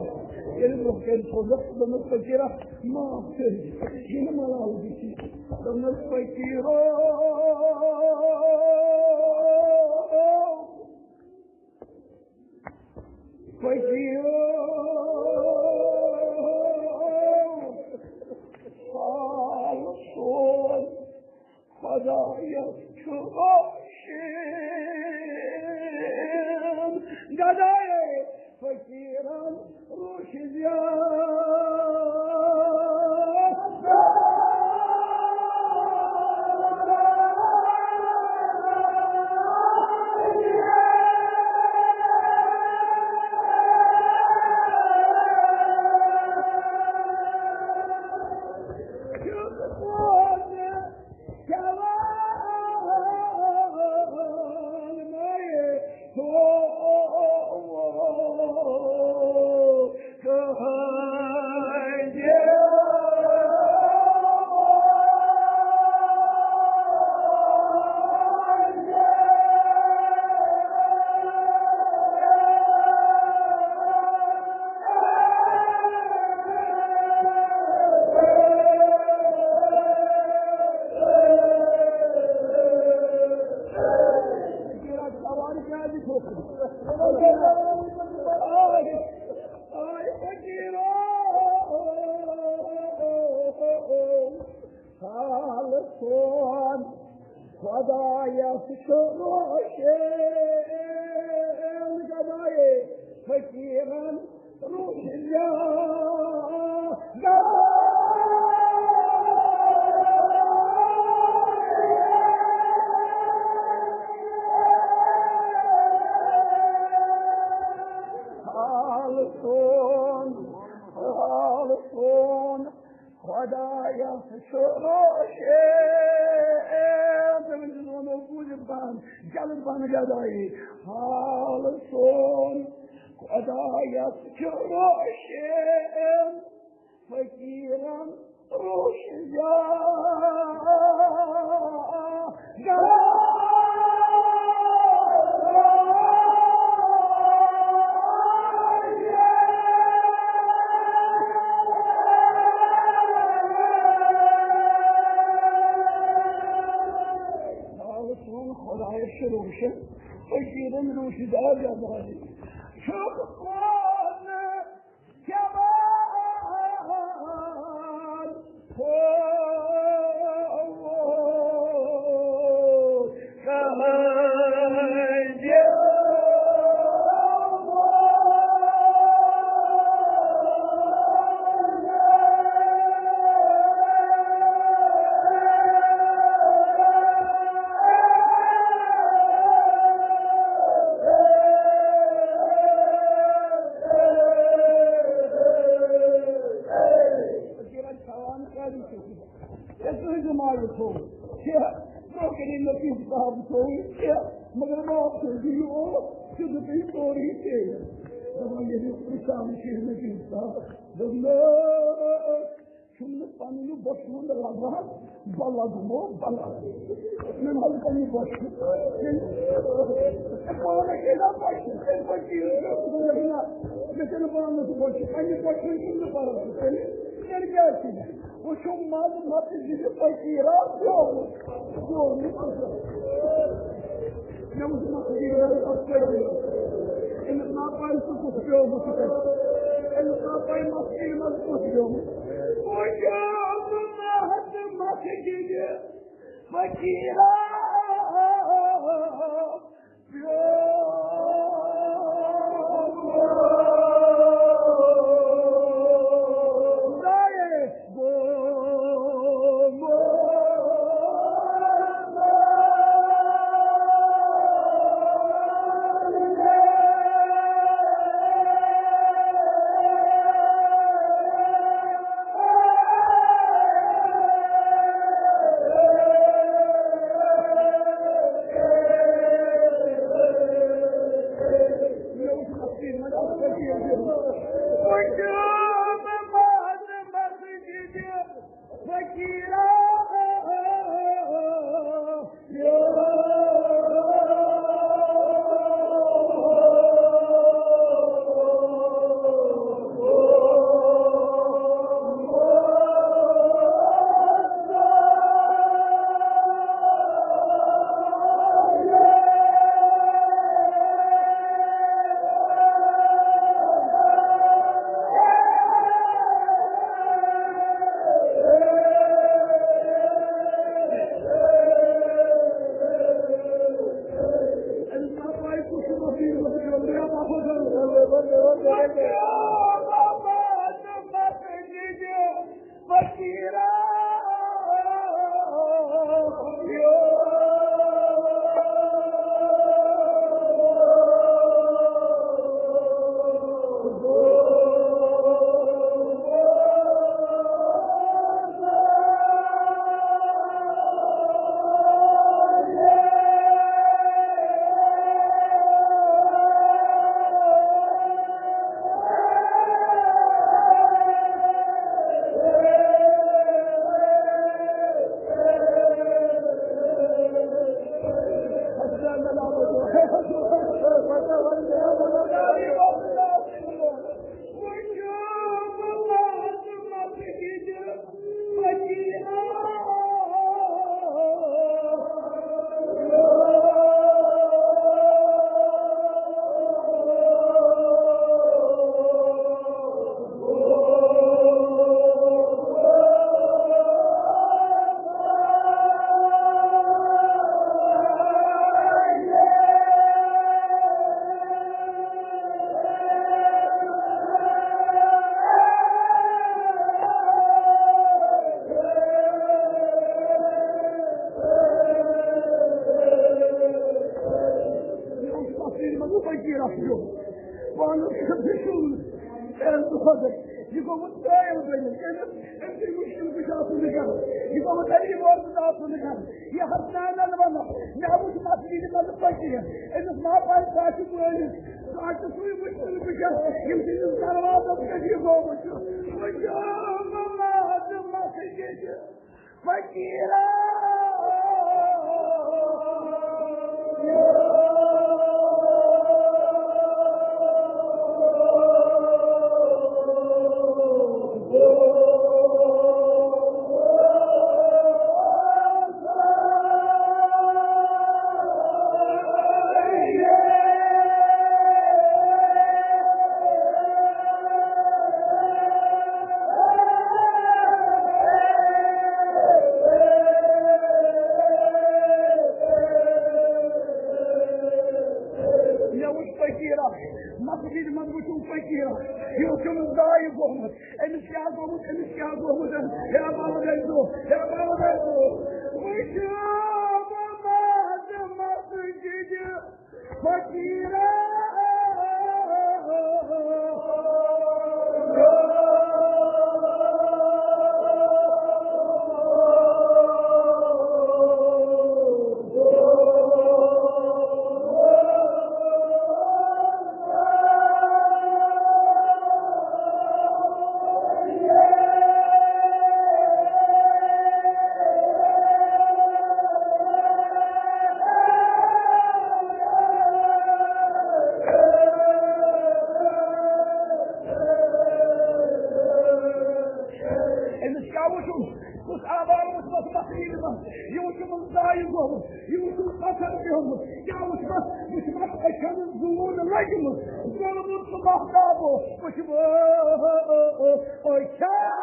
ییٚلہِ برٛونٛہہ کَنہِ تھوٚومُت، دوٚپمَس، فقیٖرا، معاف کٔرۍزِ، یہِ نہٕ ملالہٕ گژھِ۔ دوٚپمَس، فقیٖرو، فقیٖرو، حال سون خۄدایَس چھُ روشن۔ گدایے فقیٖرن روشن۔ حال سون خۄدایَس چھُ روشن، گدایے فقیٖرن روشن۔ حال سون، حال سون خۄدایَس چھُ روشن۔ تٔمِس چھُ وَنان، بوٗزِو پَہَن، جلد پَہَن گدایے۔ حال سون خۄدایَس چھُ روشن، فقیٖرَن روشن۔ سون خۄدایَس چھُ روشن، فقیٖرَن روشن دار گدایے۔ چھُکھ پانہٕ فقیٖرن تھاوان کیٛازِ چھُکھ؟ ژےٚ کۭتِس مالِس تھوٚوُتھ؟ کیٛاہ؟ برٛونٛہہ کَنہِ مےٚ کینٛہہ کِتاب تھوٚوُتھ؟ کیٛاہ؟ مگر معاف کٔرۍزِ، یہِ اوس، ژےٚ دیُتُے سورُے ژےٚ۔ دَپان، ییٚلہِ پرٛژھان چھِ مےٚ کینٛہہ کِتاب، دوٚپ مےٚ، چھُم نہٕ پَنُن بۄچھِ ہُنٛد لَگان، بہٕ لَگہٕ مو بَلاے۔ مےٚ نہ حظ پَنٕنہِ بۄچھِ۔ ژےٚ پانَس چھے نا بۄچھِ، ژےٚ بۄچھِ چھِ یہِ، مےٚ چھَنہٕ پانَس بۄچھِ، پَنٕنہِ بۄچھِ ہُنٛد چھُم نہٕ پَران۔ تیٚلہِ، تیٚلہِ کیٛازِ چھِ مےٚ؟ وٕچھِو، منٛزٕ مَتہٕ زِ فقیٖرا پیومُت، پیومُت۔ مےٚ وٕچھ مَتہٕ زِ أمِس نا پَے سُہ کُس پیومُت چھُ تَتہِ۔ أمِس نا پَے مَتہٕ زِ منٛزٕ کُس پیومُت۔ وٕچھِو، مَتہٕ زِ فقیٖرا۔ مےٚ اوس تَتھ منٛز فقیٖر اَکھ زیوٗٹھ۔ پانَس خٲطرٕ چھُم، اے خۄداے، یہِ گوٚمُت قٲیِل بٔنِتھ۔ أمِس، أمۍ سٕے مُشکِل کُش آسُن نہٕ کَرُن۔ یہِ گوٚمُت علی مورتضیٰ آسُن نہٕ کَرُن۔ یہِ حسنانَن وَنان، مےٚ وٕچھ مسجدِ منٛز فقیٖر۔ أمِس ما پَے کَتھ چھُ وٲلِتھ۔ سُہ حظ چھُ سُے مُشکِل کُش، ییٚمہِ سٕنٛدِس دروازَس پٮ۪ٹھ یہِ گوٚمُت چھُ۔ وٕچھ، آ، مَمَد مسجدِ۔ فقیرا۔ مےٚ وٕچھ فقیٖرا، مسجدِ منٛز وٕچھُم فقیٖرا، یہِ اوس أمِس ضایع گوٚمُت۔ أمِس کیٛاہ گوٚمُت؟ أمِس کیٛاہ گوٚمُت؟ ہے بابا گٔے دۄہ، ہے بابا گٔے دۄہ۔ وٕچھ بابا مسجدِ فقیرا۔ أمِس کیٛاہ وُچھُن؟ کُس آبار وُچھمَس مسجدِ منٛز؟ یہِ وُچھُن ضایع گوٚمُت، یہِ وُچھُن پتھر پیوٚمُت۔ کیٛاہ وُچھمَس؟ وُچھمَس أچھَن زوٗن لٔجمٕژ، گوٚلمُت سُہ مَہتابو۔ وُچھمَس أچھَن۔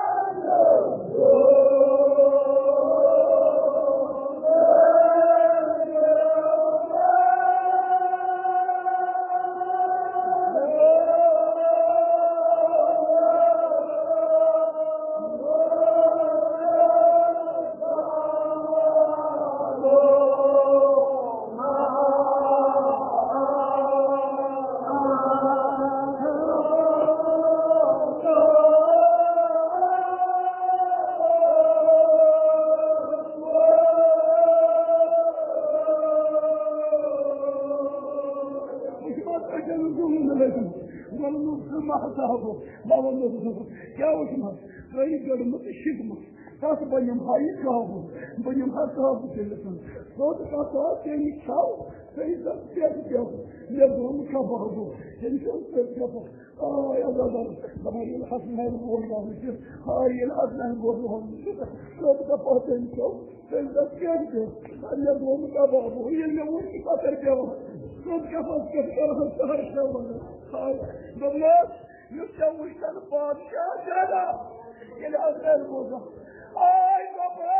وُچھ ما تۄہہِ کیٛاہ اوس گوٚمُت مےٚ لٔجمٕژ؟ ووٚنُن سُہ مَہتابو، مےٚ ووٚنُن سُہ، کیٛاہ اوس یِمَن؟ ترٛٲیِتھ گٔڑمٕژ تہٕ شِٹمٕژ۔ کَتھ بہٕ نِمہٕ ہا یہِ قابوٗ، بہٕ نِمہٕ ہا قابوٗ تٔمِس۔ سیوٚد کَتھ آو تٔمِس چھَو، تٔمِس ٲس پٮ۪ٹھ پٮ۪ٹھ، مےٚ دوٚپ کیٛاہ بہٕ ہا گوٚو، تٔمِس اوس پٮ۪ٹھ پٮ۪ٹھ۔ آے عزادار، دَپان ییٚلہِ حسنین گوٚو گاوُن چھُ، آے ییٚلہِ حسنین گوٚو گاوُن چھُ، سیوٚد کَتھ آو تٔمِس چھَو، تٔمِس ٲس پٮ۪ٹھ پٮ۪ٹھ۔ مےٚ دوٚپ کیٛاہ بہٕ ہا گوٚو، ییٚلہِ مےٚ وُچھ یہِ پَتھر پٮ۪وان، سیوٚد کَتھ آو پٮ۪ٹھ پٮ۪وان، سُہ حظ چھُ وَنان۔ آے دوٚپمَس، یُس ژےٚ وٕچھتَن بادشاہ زیادہ، ییٚلہِ حضرت بوزا، آے بابا،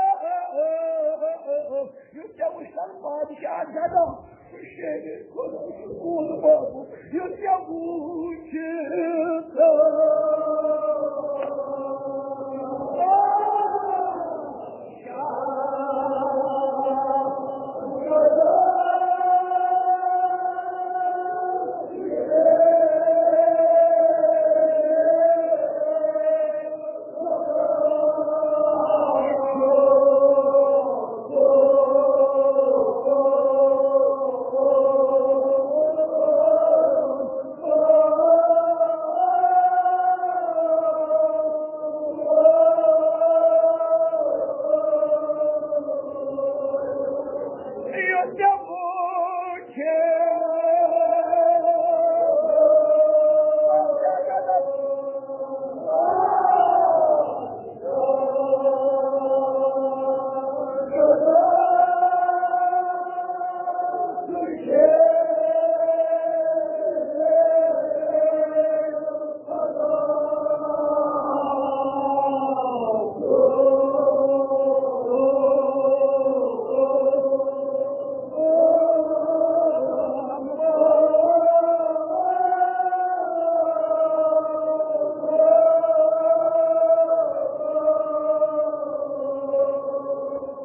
یُس ژےٚ وٕچھتَن بادشاہ زیادہ، شیرِ خۄدا سُنٛد بابا، یُس ژےٚ وٕچھتَن۔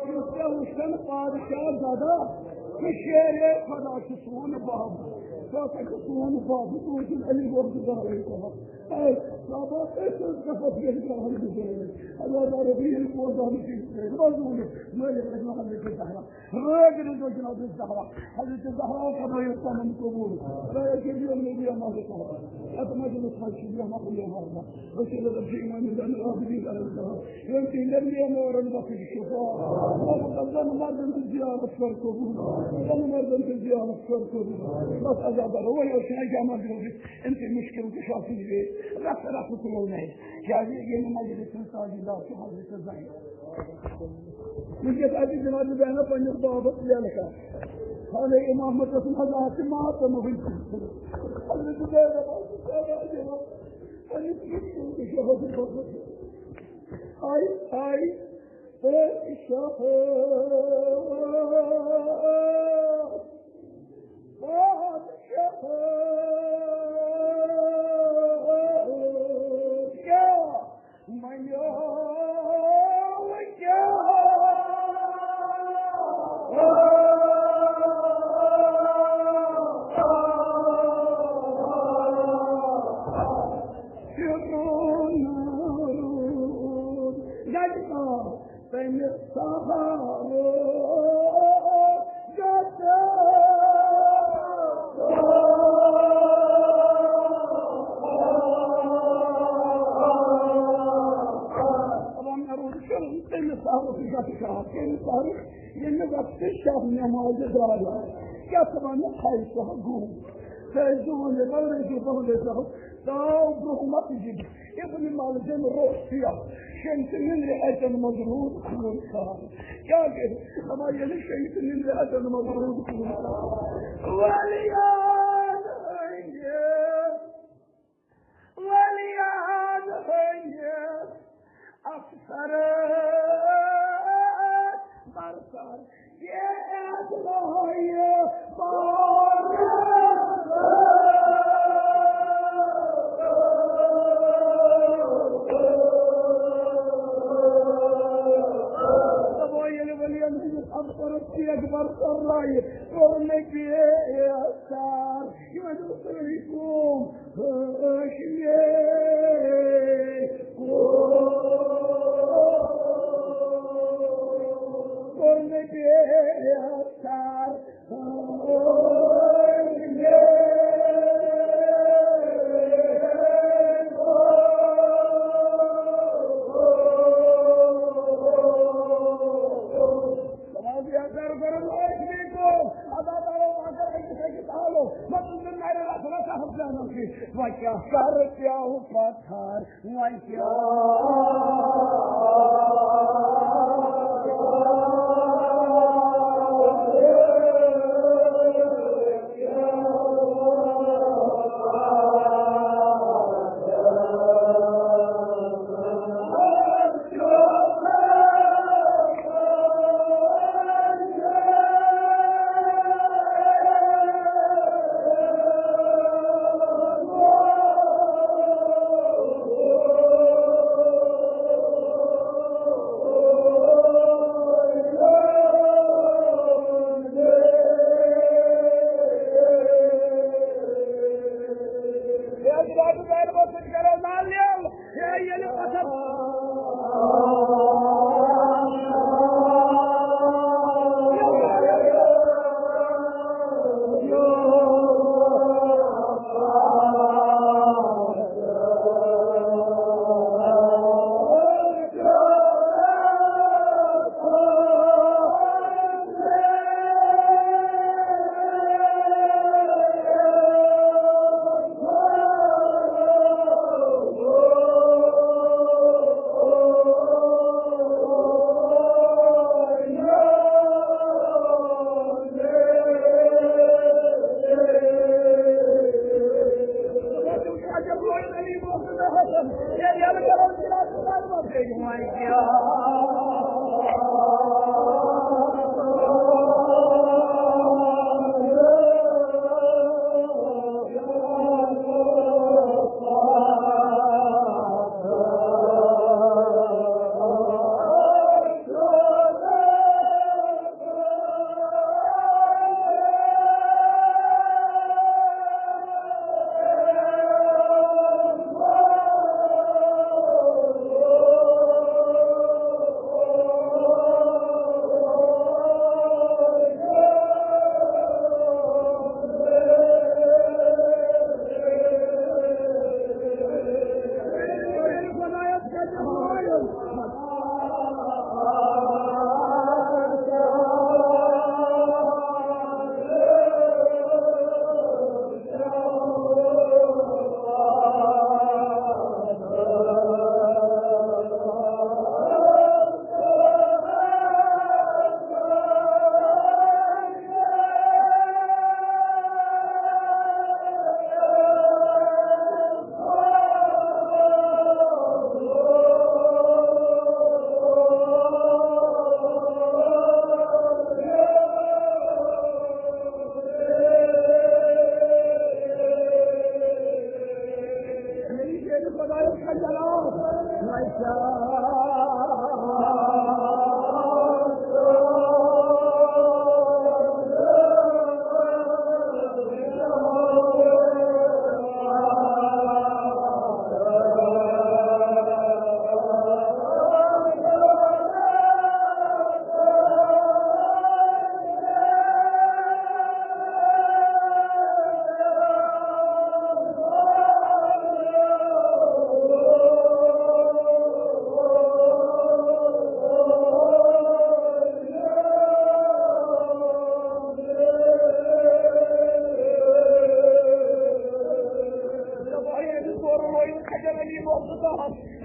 یُس ژےٚ وٕچھتَن پادشاہ زدہ، یہِ شیرِ خۄدا چھُ سون بَب۔ سُہ ہسا چھُ سون بَب، سُہ چھُنہٕ علی گوٚب تہِ زانٛہہ علی گوٚب۔ اے، بابا، أسۍ ٲسۍ گژھان بیٚیہِ گژھان بِچٲرۍ۔ اللہ تعالیٰ بیٚیہِ ییٚلہِ بوزان چھِ، أسۍ روزو نہٕ مٲلِس رحمتہ اللہ زہرا۔ رٲگۍ رٔٹِو جناب زہرا۔ حضرت زہرا فرمٲیِو پنُن قبول۔ خدایا کٔرِو یِم نبی احمد صاحب۔ یَتھ مجلس منٛز چھِ یِم اَصٕل یِم حضرت۔ رسول اللہ چھِ امام زین العابدین علیہ السلام۔ یِم تِہنٛدٮ۪ن بیمارن بخش شفا۔ رب زن مردن تہٕ زیارت کر قبول۔ زن مردن تہٕ زیارت کر قبول۔ بس عزادار، وۄنۍ اوس نہٕ جمع گٔمٕتۍ۔ أمۍ سٕنٛدۍ مُشکِل کُشا سٕنٛدۍ بیٚیہِ رَتہٕ رَتہٕ تُلو نہٕ اَسہِ۔ کیٛازِ ییٚمہِ مجلسہِ ہٕنٛز تاجدار چھِ حضرت زین۔ وٕنکیٚس اَتہِ جناب زینب پنٛنِس بابَس لیلہٕ کَران۔ خانہ امامَس ٲس نہٕ حضرت ماتم وٕنہِ۔ حضرت زینب ٲس نہٕ پنٛنِس مُشکِل کُشا حضرت بابَس۔ آیہِ، آیہِ، تہٕ شاہ، بادشاہ، کیٛاہ منیو، کیٛاہ گَٹہِ آو تَمہِ سہارٕ گَٹہٕ۔ دَپان مےٚ روٗد شُن تَمہِ سہارٕ گَٹہٕ کار، تَمہِ سہارٕ ییٚمہِ وقتہٕ شب نمازِ درٛاو۔ کیٛاہ ژٕ وَنہٕ خیسہ گوٚو؟ تہٕ أسۍ دوٚپُن یہِ بَلٲیِو، بَلٲیِو، تاو برٛونٛہہ مسجد۔ ابن ملجم روسیا، شمس نندرِ اَتٮ۪ن منٛز روٗد خوٗن کار۔ کیٛاہ گٔے؟ دَپان ییٚلہِ شمس نندرِ اَتٮ۪ن منٛز روٗد خوٗن کار۔ ولیان ہٕنٛدِ، ولیان ہٕنٛدِ افسر برسر دَپان ییٚلہِ ؤلین ہٕنٛدِس افسرس پیغمبر ژٔلرایہِ، کوٚر مےٚ پیغمبر۔ یہِ وَنہِ اوس سٲری قوم ہٲش مےٚ۔ کوٚر مےٚ پیغمبر۔ وۄنۍ کیٛاہ کَرٕ پیوٚو پَتھر، وۄنۍ کیٛاہ؟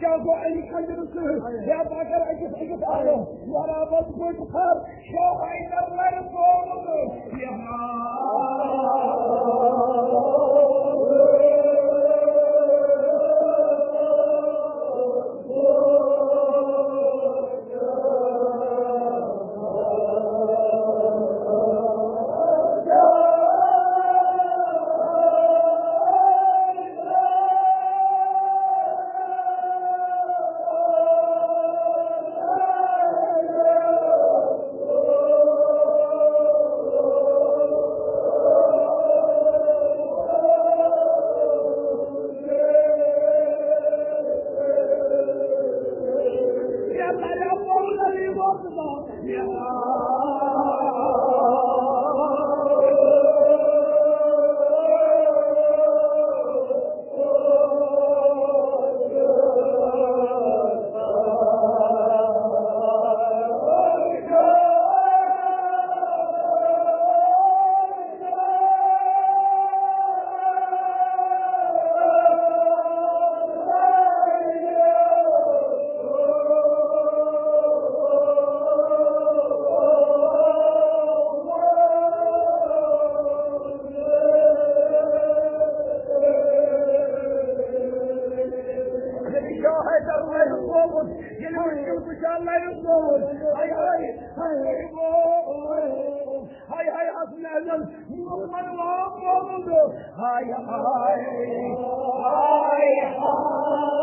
کیٛاہ گوٚو علی خنجرس سۭتۍ؟ یا بہٕ کرٕ أکِس أکِس آیو برابر پٲٹھۍ خر، شاہ حیدر لرِ سومُت۔ ہاے ہاے، حسن اعظم، من وام بولد۔ ہاے ہاے، ہاے ہاے۔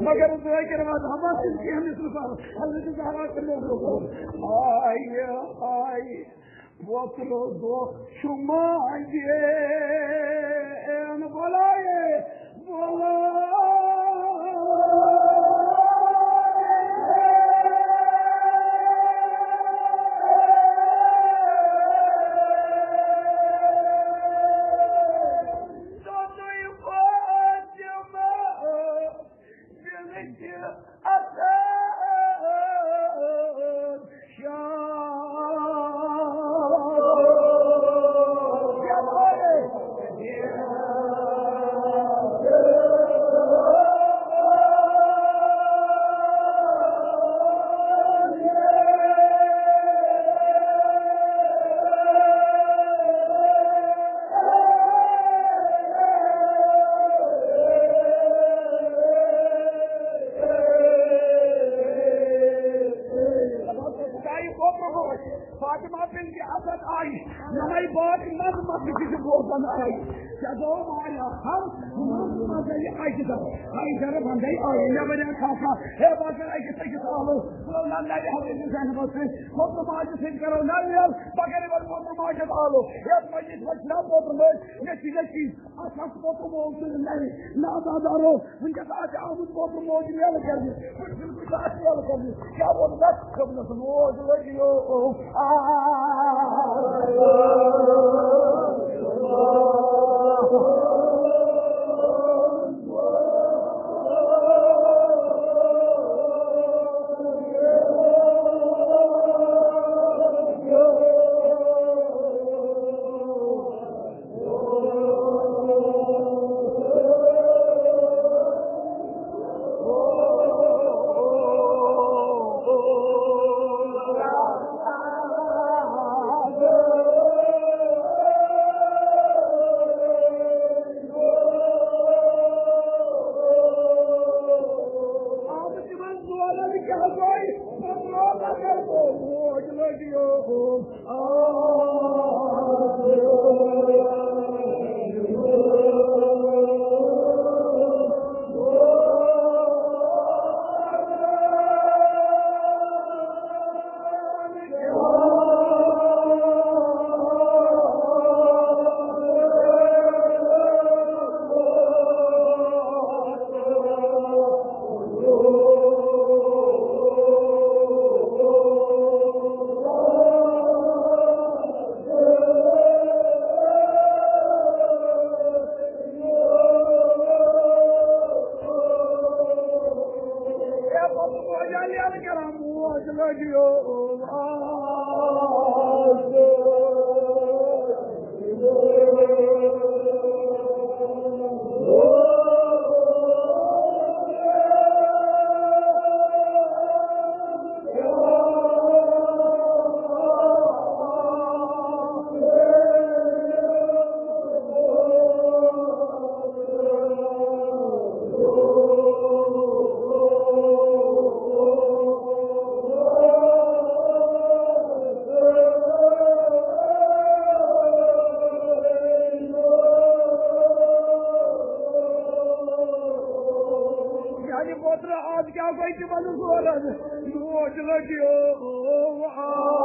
مگر ذاکر احمد حماس چھُنہٕ کینٛہہ مثل۔ حضرت زہرا چھِ مےٚ برونٛہہ کُن۔ آیہِ، آیہِ، ووتلو دۄہ چھُ ماجہِ، اے، اے، اے، بلایے، بلایے۔ دوٚپمَے فاطمہ، دِلٕچ اَتھٕ شام۔ فاطمہ بنت اسد آئی، نمائی باغ منٛز مسجد بوزن آئی۔ کیا دو ماریا ہم منٛز آئی جدا۔ آئی جرب ہم گئی آئی، نہ بنیا کھاسا۔ ہے باقر آئی کس کس آلو۔ سلام اللہ علیہ حضرت حسین بسے۔ خود نماز سے کرو نہ لیل، بغیر ور خود نماز آلو۔ ہے مسجد وچ نہ پوت مج، نہ چیز چیز۔ اَتھ ہَسا گوٚو موجوٗد نَرِ نادادارو، وٕنکیٚس آسہِ آمُت گوٚبُر موج میلہٕ کَرنہِ، بہٕ چھُس بہٕ چھُس اَتھ میلہٕ کَرنہِ۔ کیٛاہ ووٚن مےٚ؟ دوٚپنَس، موج لٔجیو۔ آ۔ کران موج لٔگیو آز۔ یعنی، اوترٕ آز کیٛاہ گوٚو تِمن زورن؟ موج لٔگیو آز۔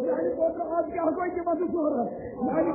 میانہِ خٲطرٕ آز کیٛاہ گوٚو تِمن زٕ ژور؟ میانہِ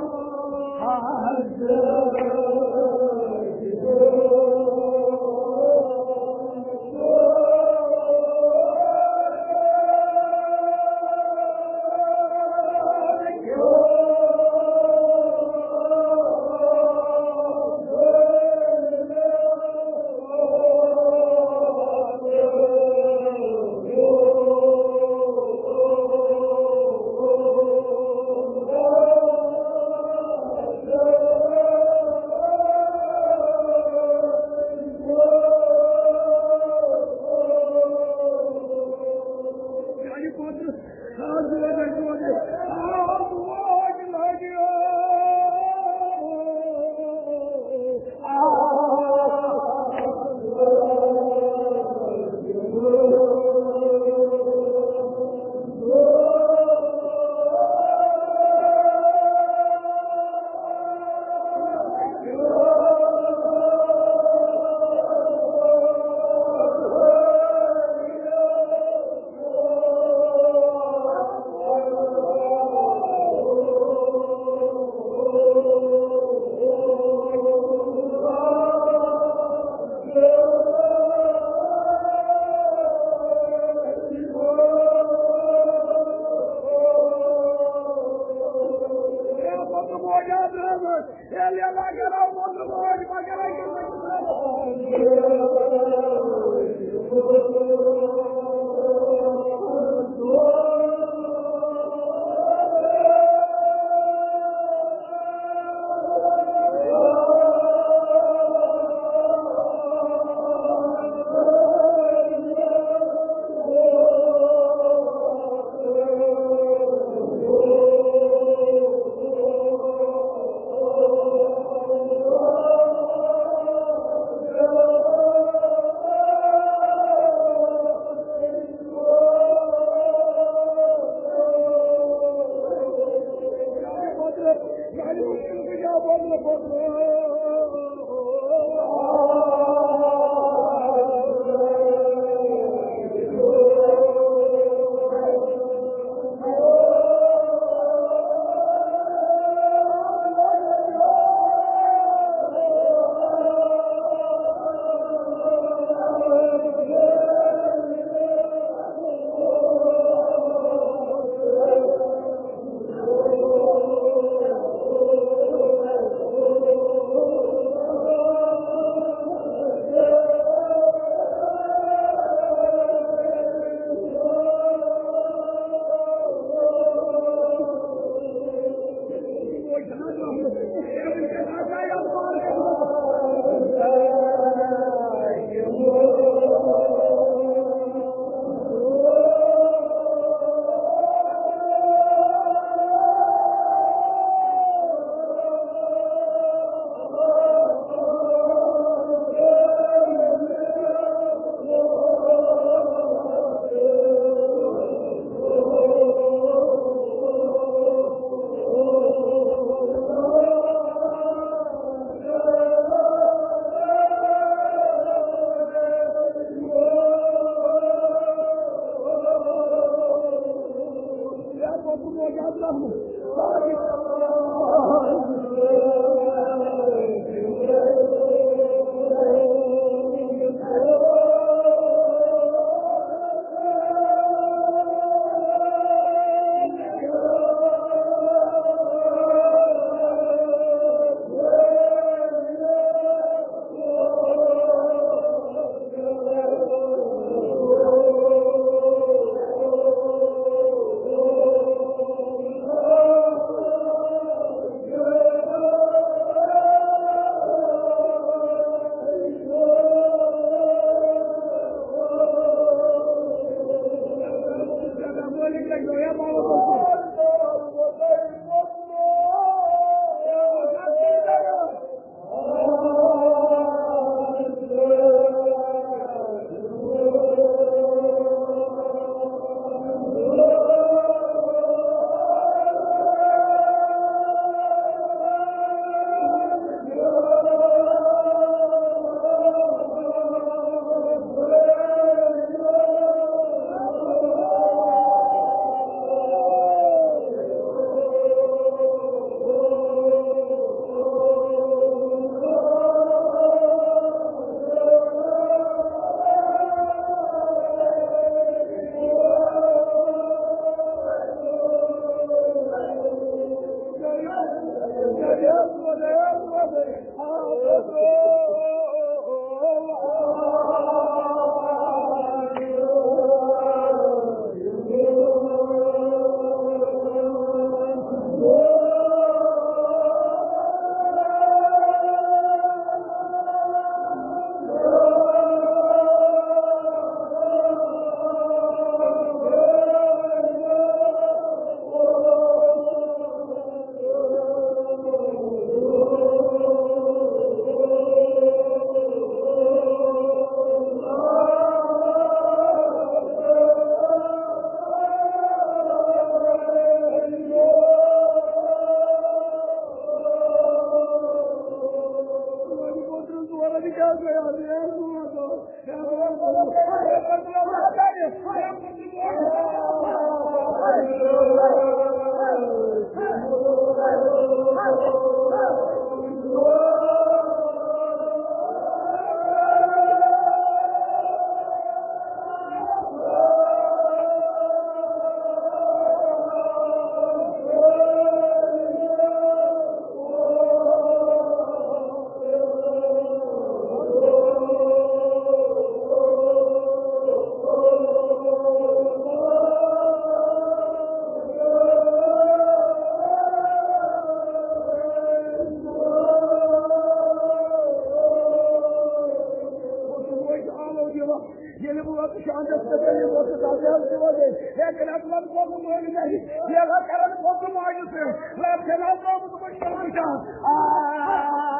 ییٚلہِ بہٕ وۄنۍ شانٛدَس پٮ۪ٹھ ییٚلہِ وۄتھٕ، تَتھ حظ چھِ وۄنۍ ہے کَران پَتہٕ پوٚتُس مٲلِس اَسہِ، یہِ حظ کَران پوٚتُس ماجہِ سۭتۍ، لَب چھَنہٕ حظ آمُت وۄنۍ شۄنٛگُن چھا؟ آ۔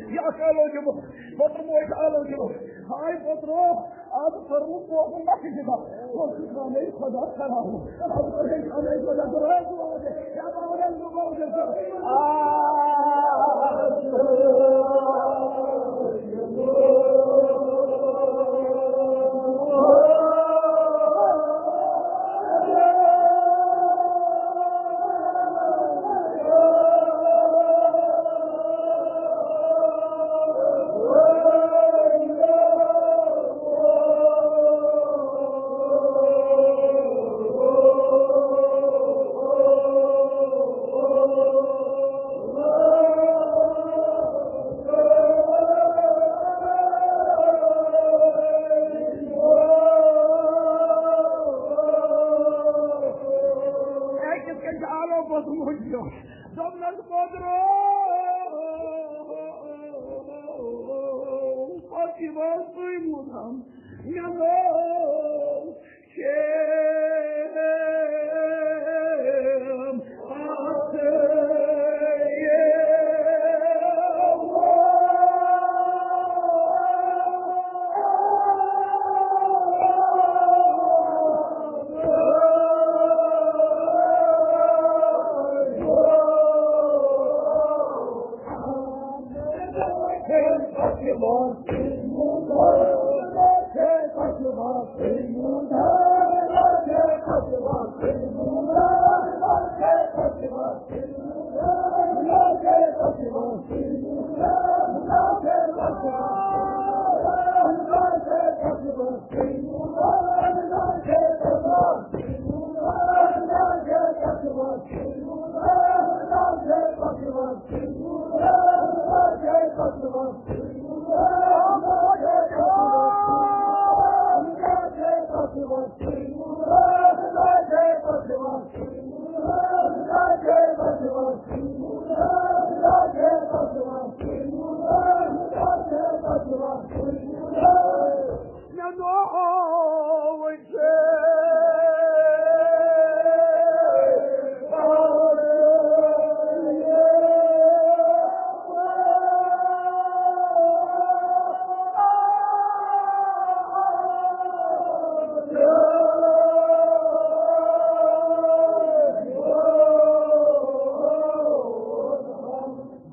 یہِ اکھ آلو دِمو، پوتُر موج آلو دِمو۔ ہاے پوترو، آز فرمو پوکُن بخش دِمو۔ پوتُر خانے خدا خراب۔ اب کرے خانے خدا خراب۔ کیا باوجن دُباوجن۔ آ۔ اے، کِتھ کٔنۍ چھُ آلو پوٚتمُت؟ دوٚپنَس، پوترو، پَتہٕ یِوان سُے موٗدام۔ مےٚ گوٚو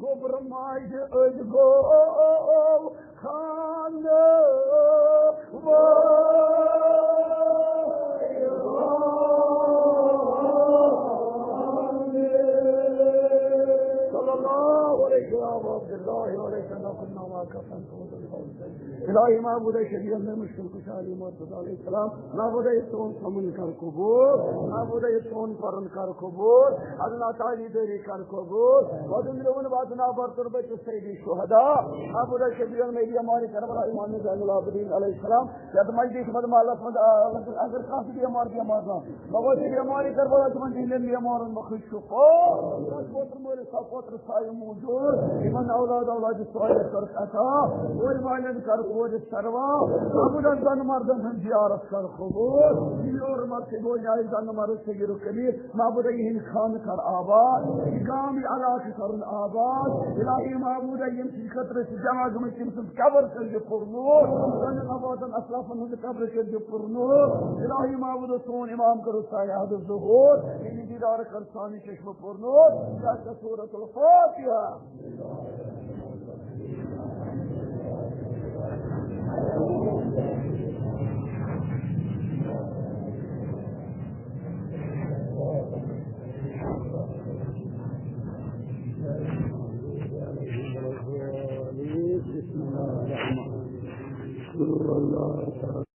گوٚبرٕ ماجہِ أدۍ گوٚو خانٛدٕ وٲلۍ۔ صلی اللہ علیہ وسلم، عبد اللہ علیہ وسلم، کنا ما کفن۔ الہی معبود شریعت میں مشکل کشا علی مرتضی علیہ السلام، معبود سون سمن کر قبول، معبود سون پرن کر قبول، ادنا تاجی دری کر قبول، ودن رون وادنا بر تربت سیدی شہداء، معبود شریعت میں بیماری کربلا امام زین العابدین علیہ السلام، یتھ مجلس منٛز محلس منٛز، آ، اگر کانٛہہ تہِ بیمار بیمار زانٛہہ، بابا چھِ بیمار یہِ کربلا تِمن تِہنٛدٮ۪ن بیمارن مخصوص شفا۔ تتھ پوتر مٲلِس تتھ پوتر سایہِ موٗجوٗد، یِمن اولاد اولاد صالح کٔرٕکھ عطا، کورِ والٮ۪ن کر کورِ سروا، ابوٗجن زن مردن ہٕنٛز زیارت کر قبول، یور مرتبہ جایہِ زن مرد صغیر و کبیر، معبود یِہنٛدۍ خانہٕ کر آباد، یہِ گام یہِ علاقہٕ کرُن آباد، الہی معبود یِم خٲطرٕ چھِ جمع گٔمٕتۍ، تٔمۍ سُنٛد قبر کٔرۍزِ پُرنوٗر، پنٛنٮ۪ن آبادن اسلافن ہٕنٛز قبر کٔرۍزِ پُرنوٗر۔ الہی معبوٗدو سون امام کٔرِو سانہِ حدس ظہوٗر، ییٚلہِ دیٖدار کٔر سانہِ چشمہٕ پُرنوٗر۔ یہِ ہسا سورۃ الفاتحہ۔ بسم الله الرحمن الرحيم.